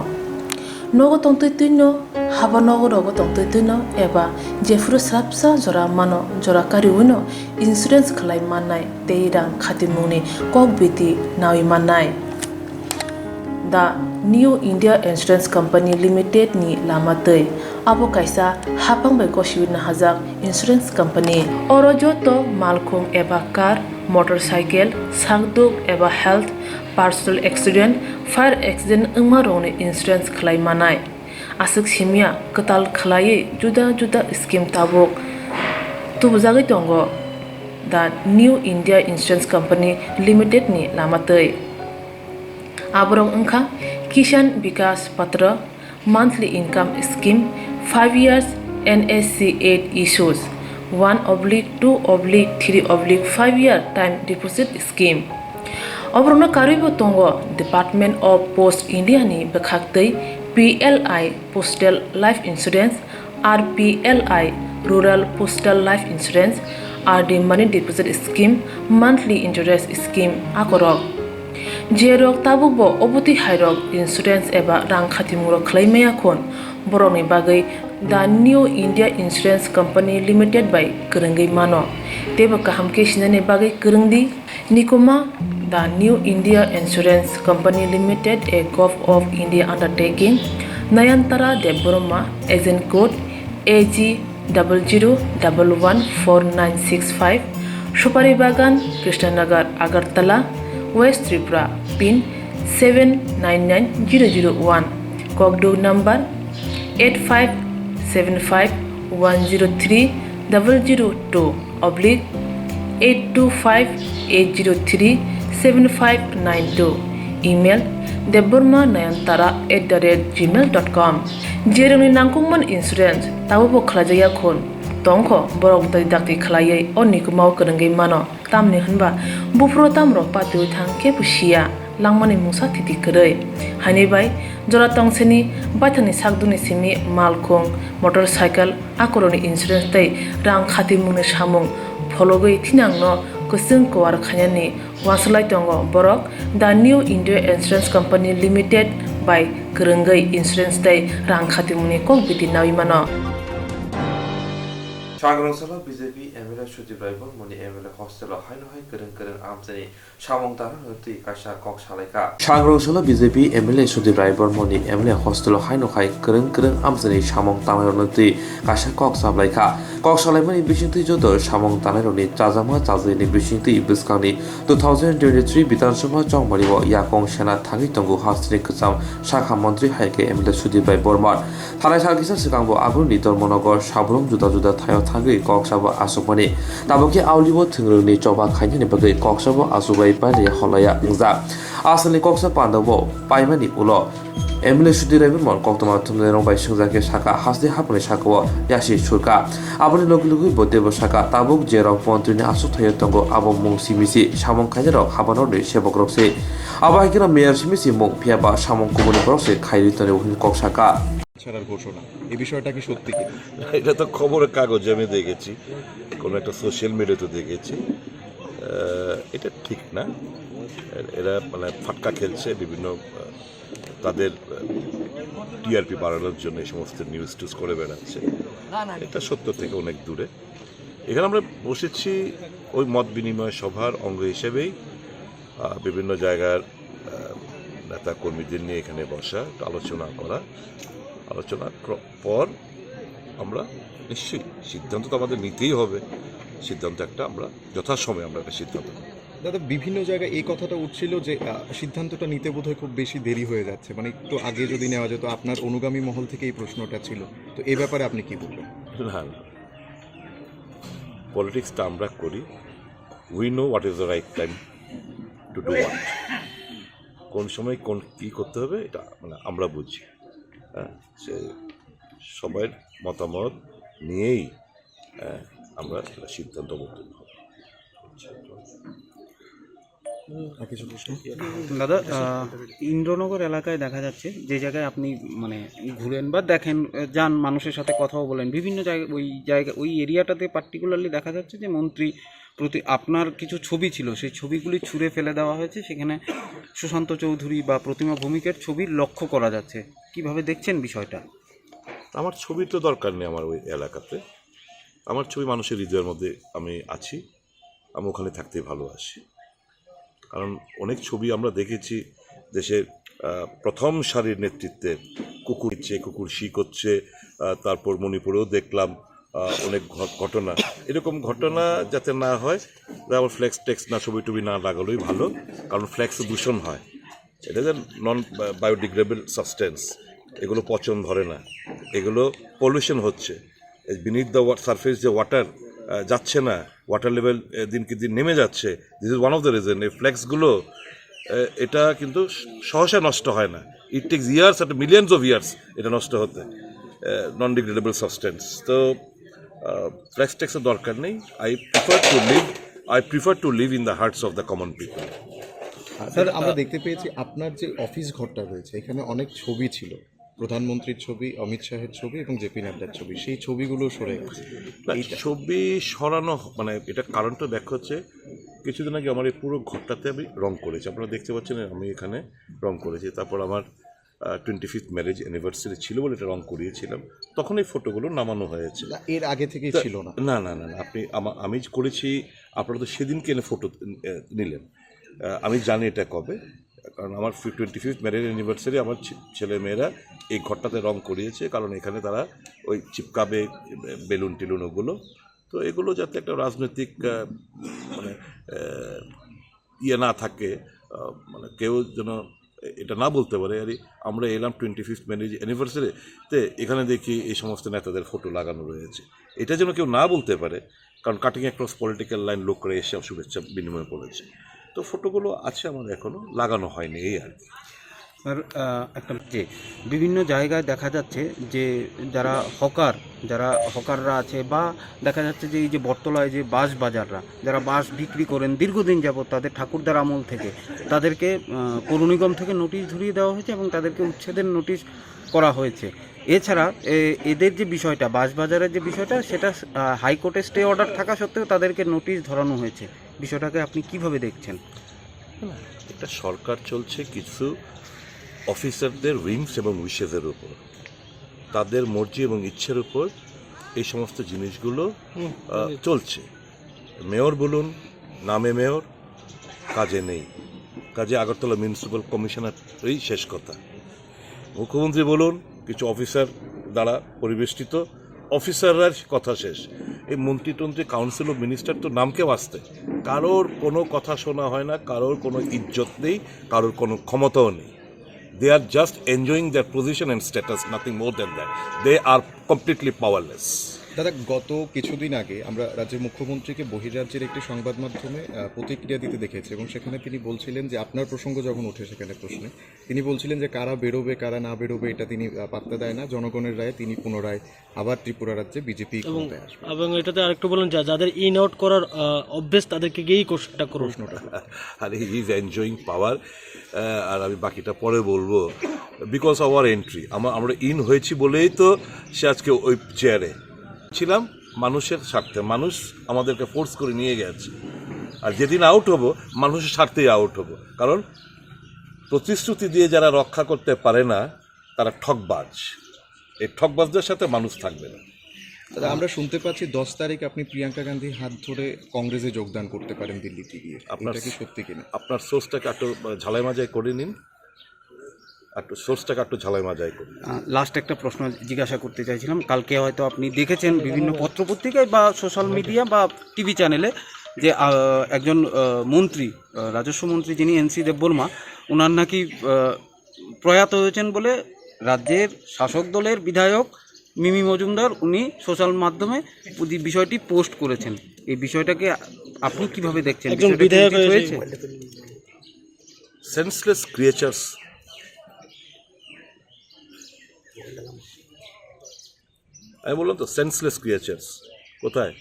Nogo tongtwi twino, haba nogo rogo tongtwi twino eba jephuru swrapsa jora mano, jora kariwino insurance khlai mannai tei rang khatimungni kok biti nawi mannai. The New India Insurance Company Limited ni lama twi. Abo kaisa haphang bai gosiwi nahajak insurance company. Oro joto malkhung eba car, motorcycle, sakduk eba health, personal accident, fire accident wngma rokni insurance khlai manai. Aswk simya kwtal khlaiwi juda juda scheme tabuk tubujagwi tongo the New India Insurance Company Limited ni lama twi. Aborok wngkha Kisan Vikas Patra, monthly income scheme, five years N S C eight issues, one oblique two oblique three oblique five year time deposit scheme. Oborokno karwibo tongo Department of Post India ni bwkhaktwi P L I Postal Life Insurance, R P L I Rural Postal Life Insurance, R D Money Deposit Scheme, Monthly Interest Scheme akorok. Jerok tabukbo obotwi hairok insurance eba rang khatimungrok khlai maya khun, borokni bagwi The New India Insurance Company Limited bai kwrwngwi mano. Teibo kaham khe sinani bagwi kwrwng di. Nikuma, The New India Insurance Company Limited, a Gov of India undertaking, Nayantara Debbarma, agent code A G double zero double one four nine six five, Supari Bagan, Krishnanagar, Agartala, West Tripura, pin seven nine nine zero zero one, kokduk number eight five seven five one zero three double zero two oblique eight two five eight zero three seven five nine two, email debbarma nayantara at the rate gmail dot com. Jerokni nangkukmani insurance tabukbo khlaijakya khun tongkho, borok bwtwi dakti khlaiwi o nikumao kwrwngwi mano. Tamni hwnba buphuru tamrok patiwi thang kebo siya, langmani mungsa thiti kwrwi. Haini bai jora tongseni baithangni sakdukni simi malkhung, motorcycle, akorokni insurance tei rang khatimungni samung phologwi thinangno kwchwng kwar khainani uansuk lai tongo borok The New India Insurance Company Limited bai kwrwngwi insurance tei rang khatimungni kok biti nawi mano. Chagrong salo B J P M L A Sudip Rai Bormoni M L A hostel o haino hai kwrwng kwrwng amchaini samung tangnarokno twi kaisa kok salaikha. Chagrong salo B J P M L A Sudip Rai Bormoni M L A hostel o haino hai kwrwng kwrwng amchaini samung tangnairokno twi kaisa kok salaikha. Kok salaimani bisingtwi joto samung tangnairokni chajakma chajakni bisingtwi bwskangni two thousand twenty-three Bidhan Sabha chongmani o yakung sena thangwi tongo hasteni kwcham sakha montri hai khe M L A Sudip Rai Bormar. Thanai sal kisa swkangbo Agulni Dharmanagar Sabrum juda juda thaio thangwi kok sabo achukmani. Tabukhe aulibo thwngwrwngni choba khainani bagwi kok sabo achugwi pailaya holaya wngjak. Asalni kok sa pandabo paimani ulo M L A Sudip Rai Bormar koktwma thumnairok bai swngjak khe sakha, haste haphangni sakao yasi surkha. Aboni logi logi bo teibo sakha, tabuk je rok montrini achuk thaio tongo, abo mung simi si samung khainai rok habanokni sebok rok se. Abo hai kheno mayor simi si mung, phiya ba samung kubuni borok se khaiwi tonwi hwnwi kok sakha. ছাড়ার ঘোষণা, এই বিষয়টা কি সত্যি কিনা? এটা তো খবরের কাগজে আমি দেখেছি, কোনো একটা সোশ্যাল মিডিয়াতে দেখেছি। আহ, এটা ঠিক না। এরা মানে ফাটকা খেলছে, বিভিন্ন, আহ, তাদের, আহ, টিআরপি বাড়ানোর জন্য এই সমস্ত নিউজ টিউজ করে বেড়াচ্ছে। এটা সত্য থেকে অনেক দূরে। এখানে আমরা বসেছি ওই মত বিনিময় সভার অঙ্গ হিসেবেই, আহ, বিভিন্ন জায়গার, আহ, নেতা কর্মীদের নিয়ে এখানে বসা, একটু আলোচনা করা। আলোচনার ক্র-, পর আমরা নিশ্চয়ই সিদ্ধান্ত তো আমাদের নিতেই হবে, সিদ্ধান্ত একটা আমরা যথাসময়ে আমরা একটা সিদ্ধান্ত নেব। দাদা, বিভিন্ন জায়গায় এই কথাটা উঠছিল যে, আহ, সিদ্ধান্তটা নিতে বোধহয় খুব বেশি দেরি হয়ে যাচ্ছে, মানে একটু আগে যদি নেওয়া যেত, আপনার অনুগামী মহল থেকে এই প্রশ্নটা ছিল, তো এ ব্যাপারে আপনি কি বলবেন? না, না, পলিটিক্সটা আমরা করি, we know what is the right time to do what, কোন সময় কোন কী করতে হবে, এটা মানে আমরা বুঝি। হ্যাঁ, সে সবার মতামত নিয়েই, হ্যাঁ, আমরা একটা সিদ্ধান্ত অবতীর্ণ হব। আর কিছু প্রশ্ন? দাদা, আহ, ইন্দ্রনগর এলাকায় দেখা যাচ্ছে, যে জায়গায় আপনি মানে ঘুরেন বা দেখেন, আহ, যান, মানুষের সাথে কথাও বলেন, বিভিন্ন জায়গায়, ওই জায়গা, ওই এরিয়াটাতে পার্টিকুলারলি দেখা যাচ্ছে যে মন্ত্রী প্রতি আপনার কিছু ছবি ছিল, সেই ছবিগুলি ছুঁড়ে ফেলে দেওয়া হয়েছে, সেখানে সুশান্ত চৌধুরী বা প্রতিমা ভৌমিকের ছবি লক্ষ্য করা যাচ্ছে। কিভাবে দেখছেন বিষয়টা? আমার ছবির তো দরকার নেই আমার ওই এলাকাতে। আমার ছবি মানুষের হৃদয়ের মধ্যে আমি আছি, আমি ওখানে থাকতেই ভালোবাসি। কারণ অনেক ছবি আমরা দেখেছি দেশের আহ, প্রথম সারির নেতৃত্বে কুকুর ইচ্ছে, কুকুর শি করছে। আহ, তারপর মণিপুরেও দেখলাম আহ, অনেক ঘ- ঘটনা। এরকম ঘটনা যাতে না হয়, তাই আমার ফ্লেক্স টেক্স না, ছবি টবি না লাগানোই ভালো। কারণ ফ্লেক্স দূষণ হয়, এটা যে নন বায়োডিগ্রেডেবল সাবস্টেন্স, এগুলো পচন ধরে না, এগুলো পলিউশন হচ্ছে। বিনিথ দ্য সারফেস যে ওয়াটার যাচ্ছে না, ওয়াটার লেভেল দিনকে দিন নেমে যাচ্ছে। This is one of the reason। এই ফ্লেক্সগুলো এটা কিন্তু সহসা নষ্ট হয় না। It takes years, একটা মিলিয়ন্স অফ ইয়ার্স এটা নষ্ট হতে, নন ডিগ্রেডেবল সাবস্টেন্স। তো ফ্লেক্স টেক্সের দরকার নেই। I prefer to live, I prefer to live in the hearts of the common people। Sir, আমরা দেখতে পেয়েছি আপনার যে অফিস ঘরটা রয়েছে, এখানে অনেক ছবি ছিল, প্রধানমন্ত্রীর ছবি, অমিত শাহের ছবি এবং জেপি নাড্ডার ছবি। সেই ছবিগুলো সরে গেছে। না, ছবি সরানো হ- মানে এটা কারণটা দেখা হচ্ছে, কিছুদিন আগে আমার এই পুরো ঘরটাতে আমি রং করেছি। আপনারা দেখতে পাচ্ছেন আমি এখানে রং করেছি। তারপর আমার টোয়েন্টি ফিফথ ম্যারেজ অ্যানিভার্সারি ছিল বলে এটা রং করিয়েছিলাম, তখন এই ফটোগুলো নামানো হয়েছে। না, এর আগে থেকেই ছিল না। না, না, না, না, আপনি আমা- আমি করেছি, আপনারা তো সেদিনকে এনে ফটো নিলেন। আহ, আমি জানি এটা কবে, কারণ আমার টোয়েন্টি ফিফথ ম্যারেজ অ্যানিভার্সারি আমার ছে- ছেলে মেয়েরা এই ঘরটাতে রং করিয়েছে, কারণ এখানে তারা ওই চিপকাবে বেলুন টেলুন ওগুলো। তো এগুলো যাতে একটা রাজনৈতিক আহ, মানে আহ, ইয়ে না থাকে, আহ, মানে কেউ যেন এটা না বলতে পারে। আরে, আমরা এলাম টোয়েন্টি ফিফথ ম্যারেজ অ্যানিভার্সারিতে, এখানে দেখি এই সমস্ত নেতাদের ফটো লাগানো রয়েছে, এটা যেন কেউ না বলতে পারে। কারণ কাটিং অ্যাক্রস পলিটিক্যাল লাইন লোকরা এসে শুভেচ্ছা বিনিময় করেছে। তো ফটোগুলো আছে আমার, এখনো লাগানো হয়নি, এই আর কি। আর আহ, একটা যে বিভিন্ন জায়গায় দেখা যাচ্ছে যে যারা হকার, যারা হকাররা আছে, বা দেখা যাচ্ছে যে এই যে বটতলায় যে বাঁশ বাজাররা, যারা বাঁশ বিক্রি করেন দীর্ঘদিন যাবত, তাদের ঠাকুরদার আমল থেকে, তাদেরকে আহ, পৌর নিগম থেকে নোটিশ ধরিয়ে দেওয়া হয়েছে এবং তাদেরকে উচ্ছেদের নোটিশ করা হয়েছে। এছাড়া এ- এদের যে বিষয়টা, বাঁশ বাজারের যে বিষয়টা, সেটা আহ, হাইকোর্টে স্টে অর্ডার থাকা সত্ত্বেও তাদেরকে নোটিশ ধরানো হয়েছে। বিষয়টাকে আপনি কিভাবে দেখছেন? না, একটা সরকার চলছে কিছু অফিসারদের উইংস এবং উইশেসের উপর, তাদের মর্জি এবং ইচ্ছের উপর এই সমস্ত জিনিসগুলো আহ, চলছে। মেয়র বলুন, নামে মেয়র, কাজে নেই। কাজে আগরতলা মিউনিসিপ্যাল কমিশনারই শেষ কথা। মুখ্যমন্ত্রী বলুন, কিছু অফিসার দ্বারা পরিবেষ্টিত, অফিসাররা কথা শেষ। এই মন্ত্রী টন্ত্রী, কাউন্সিল অফ মিনিস্টার তো নামকে বাঁচতে, কারোর কোনো কথা শোনা হয় না, কারোর কোনো ইজ্জত নেই, কারোর কোনো ক্ষমতাও নেই। They are just enjoying their position and status, nothing more than that. They are completely powerless. দাদা, গত কিছুদিন আগে আমরা রাজ্যের মুখ্যমন্ত্রীকে বহিরাজ্যের একটি সংবাদ মাধ্যমে আহ, প্রতিক্রিয়া দিতে দেখেছি এবং সেখানে তিনি বলছিলেন যে আপনার প্রসঙ্গ যখন ওঠে সেখানে প্রশ্নে, তিনি বলছিলেন যে কারা বেরোবে কারা না বেরোবে এটা তিনি আহ, পাত্তা দেয় না, জনগণের রায়ে তিনি পুনরায় আবার ত্রিপুরা রাজ্যে বিজেপি ক্ষমতায় আসবে। এবং এটাতে আরেকটু বলেন যা যাদের ইন আউট করার আহ, অভ্যেস তাদেরকে গিয়েই কোশ্চেনটা করুন। প্রশ্নটা আরে, হি ইজ এনজয়িং পাওয়ার। আর আমি বাকিটা পরে বলবো। বিকজ অফ আওয়ার এন্ট্রি, আমরা আমরা ইন হয়েছি বলেই তো সে আজকে ওই চেয়ারে ছিলাম। মানুষের স্বার্থে, মানুষ আমাদেরকে ফোর্স করে নিয়ে গেছে। আর যেদিন আউট হব, মানুষের স্বার্থেই আউট হব। কারণ প্রতিশ্রুতি দিয়ে যারা রক্ষা করতে পারে না, তারা ঠকবাজ। এই ঠকবাজদের সাথে মানুষ থাকবে না। দাদা, আমরা শুনতে পাচ্ছি দশ তারিখ আপনি প্রিয়াঙ্কা গান্ধীর হাত ধরে কংগ্রেসে যোগদান করতে পারেন দিল্লিতে গিয়ে। আপনার এটা কি সত্যি কিনা? আপনার সোর্সটাকে একটু ঝালাই মাজাই করে নিন, একটু সোর্সটাকে একটু ঝালাই মাজাই করে নিন। লাস্ট একটা প্রশ্ন জিজ্ঞাসা করতে চাইছিলাম, কালকে হয়তো আপনি দেখেছেন বিভিন্ন পত্রপত্রিকায় বা সোশ্যাল মিডিয়া বা টিভি চ্যানেলে যে আহ, একজন আহ, মন্ত্রী, আহ, রাজস্ব মন্ত্রী যিনি এনসি দেববর্মা, ওনার নাকি আহ, প্রয়াত হয়েছেন বলে রাজ্যের শাসক দলের বিধায়ক মিমি মজুমদার উনি সোশ্যাল মাধ্যমে পুদি- বিষয়টি পোস্ট করেছেন। এই বিষয়টাকে আপনি কিভাবে দেখছেন? একজন বিষয়টা কি বিধায়ক উচিত হয়ে হয়েছে? সেন্সলেস ক্রিয়েচার্স, আমি বললাম তো, সেন্সলেস ক্রিয়েচার্স। কোথায়?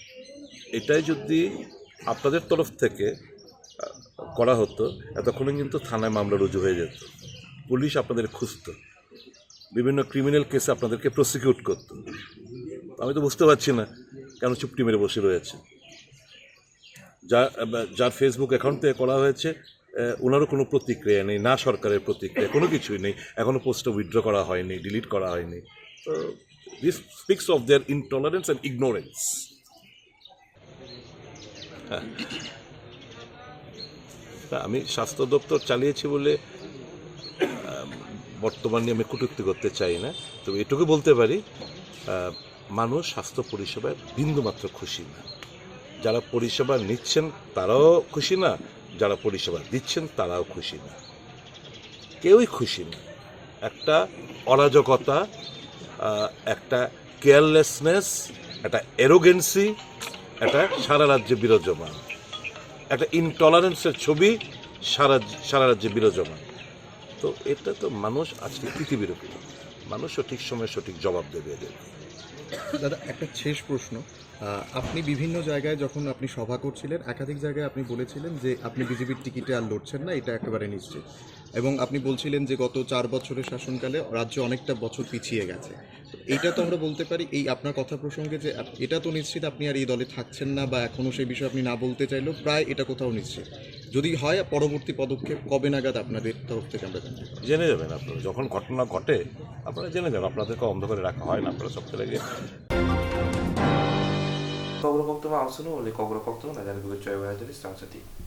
এটাই যদি আপনাদের তরফ থেকে আহ, করা হতো, এতক্ষণে কিন্তু থানায় মামলা রুজু হয়ে যেত, পুলিশ আপনাদের খুঁজতো, বিভিন্ন ক্রিমিনাল কেসে আপনাদেরকে প্রসিকিউট করতো। আমি তো বুঝতে পারছি না কেন চুপটি মেরে বসে রয়েছে। যা-, যার Facebook অ্যাকাউন্ট থেকে করা হয়েছে, আহ, ওনারও কোনো প্রতিক্রিয়া নেই, না সরকারের প্রতিক্রিয়া, কোনো কিছুই নেই। এখনো পোস্টটা উইথড্র করা হয়নি, ডিলিট করা হয়নি। তো this speaks of their intolerance and ignorance. হ্যাঁ। তা আমি স্বাস্থ্য দপ্তর চালিয়েছি বলে, আহ, বর্তমানে আমি কটূক্তি করতে চাই না। তবে এটুকু বলতে পারি, আহ, মানুষ স্বাস্থ্য পরিষেবায় বিন্দুমাত্র খুশি না। যারা পরিষেবা নিচ্ছেন তারাও খুশি না, যারা পরিষেবা দিচ্ছেন তারাও খুশি না, কেউই খুশি না। একটা অরাজকতা, আহ, একটা কেয়ারলেসনেস, একটা অ্যারোগেন্সি, এটা সারা রাজ্যে বিরাজমান। একটা ইনটলারেন্সের ছবি সারা, সারা রাজ্যে বিরাজমান। তো এটা তো মানুষ আজকে তিথি বিরোধী। মানুষ সঠিক সময়ে সঠিক জবাব দেবে এদের। দাদা, একটা শেষ প্রশ্ন। আহ, আপনি বিভিন্ন জায়গায় যখন আপনি সভা করছিলেন, একাধিক জায়গায় আপনি বলেছিলেন যে আপনি বিজেপির টিকিটে আর লড়ছেন না, এটা একেবারে নিশ্চিত। এবং আপনি বলছিলেন যে গত চার বছরের শাসনকালে রাজ্য অনেকটা বছর পিছিয়ে গেছে। তো এটা তো আমরা বলতে পারি, এই আপনার কথা প্রসঙ্গে যে আপ-, এটা তো নিশ্চিত আপনি আর এই দলে থাকছেন না, বা এখনও সেই বিষয়ে আপনি না বলতে চাইলেও প্রায় এটা কোথাও নিশ্চিত। যদি হয়, পরবর্তী পদক্ষেপ কবে নাগাদ আপনাদের তরফ থেকে আমরা জানতে পারি? জেনে যাবেন আপনারা, যখন ঘটনা ঘটে আপনারা জেনে যাবেন, আপনাদেরকে অন্ধকারে রাখা হয় না, আপনারা সব চলে গিয়ে Kokborok koktwma ang swngo, uli kokborok koktwma nainani bagwi chwrairok nainani swrang sati.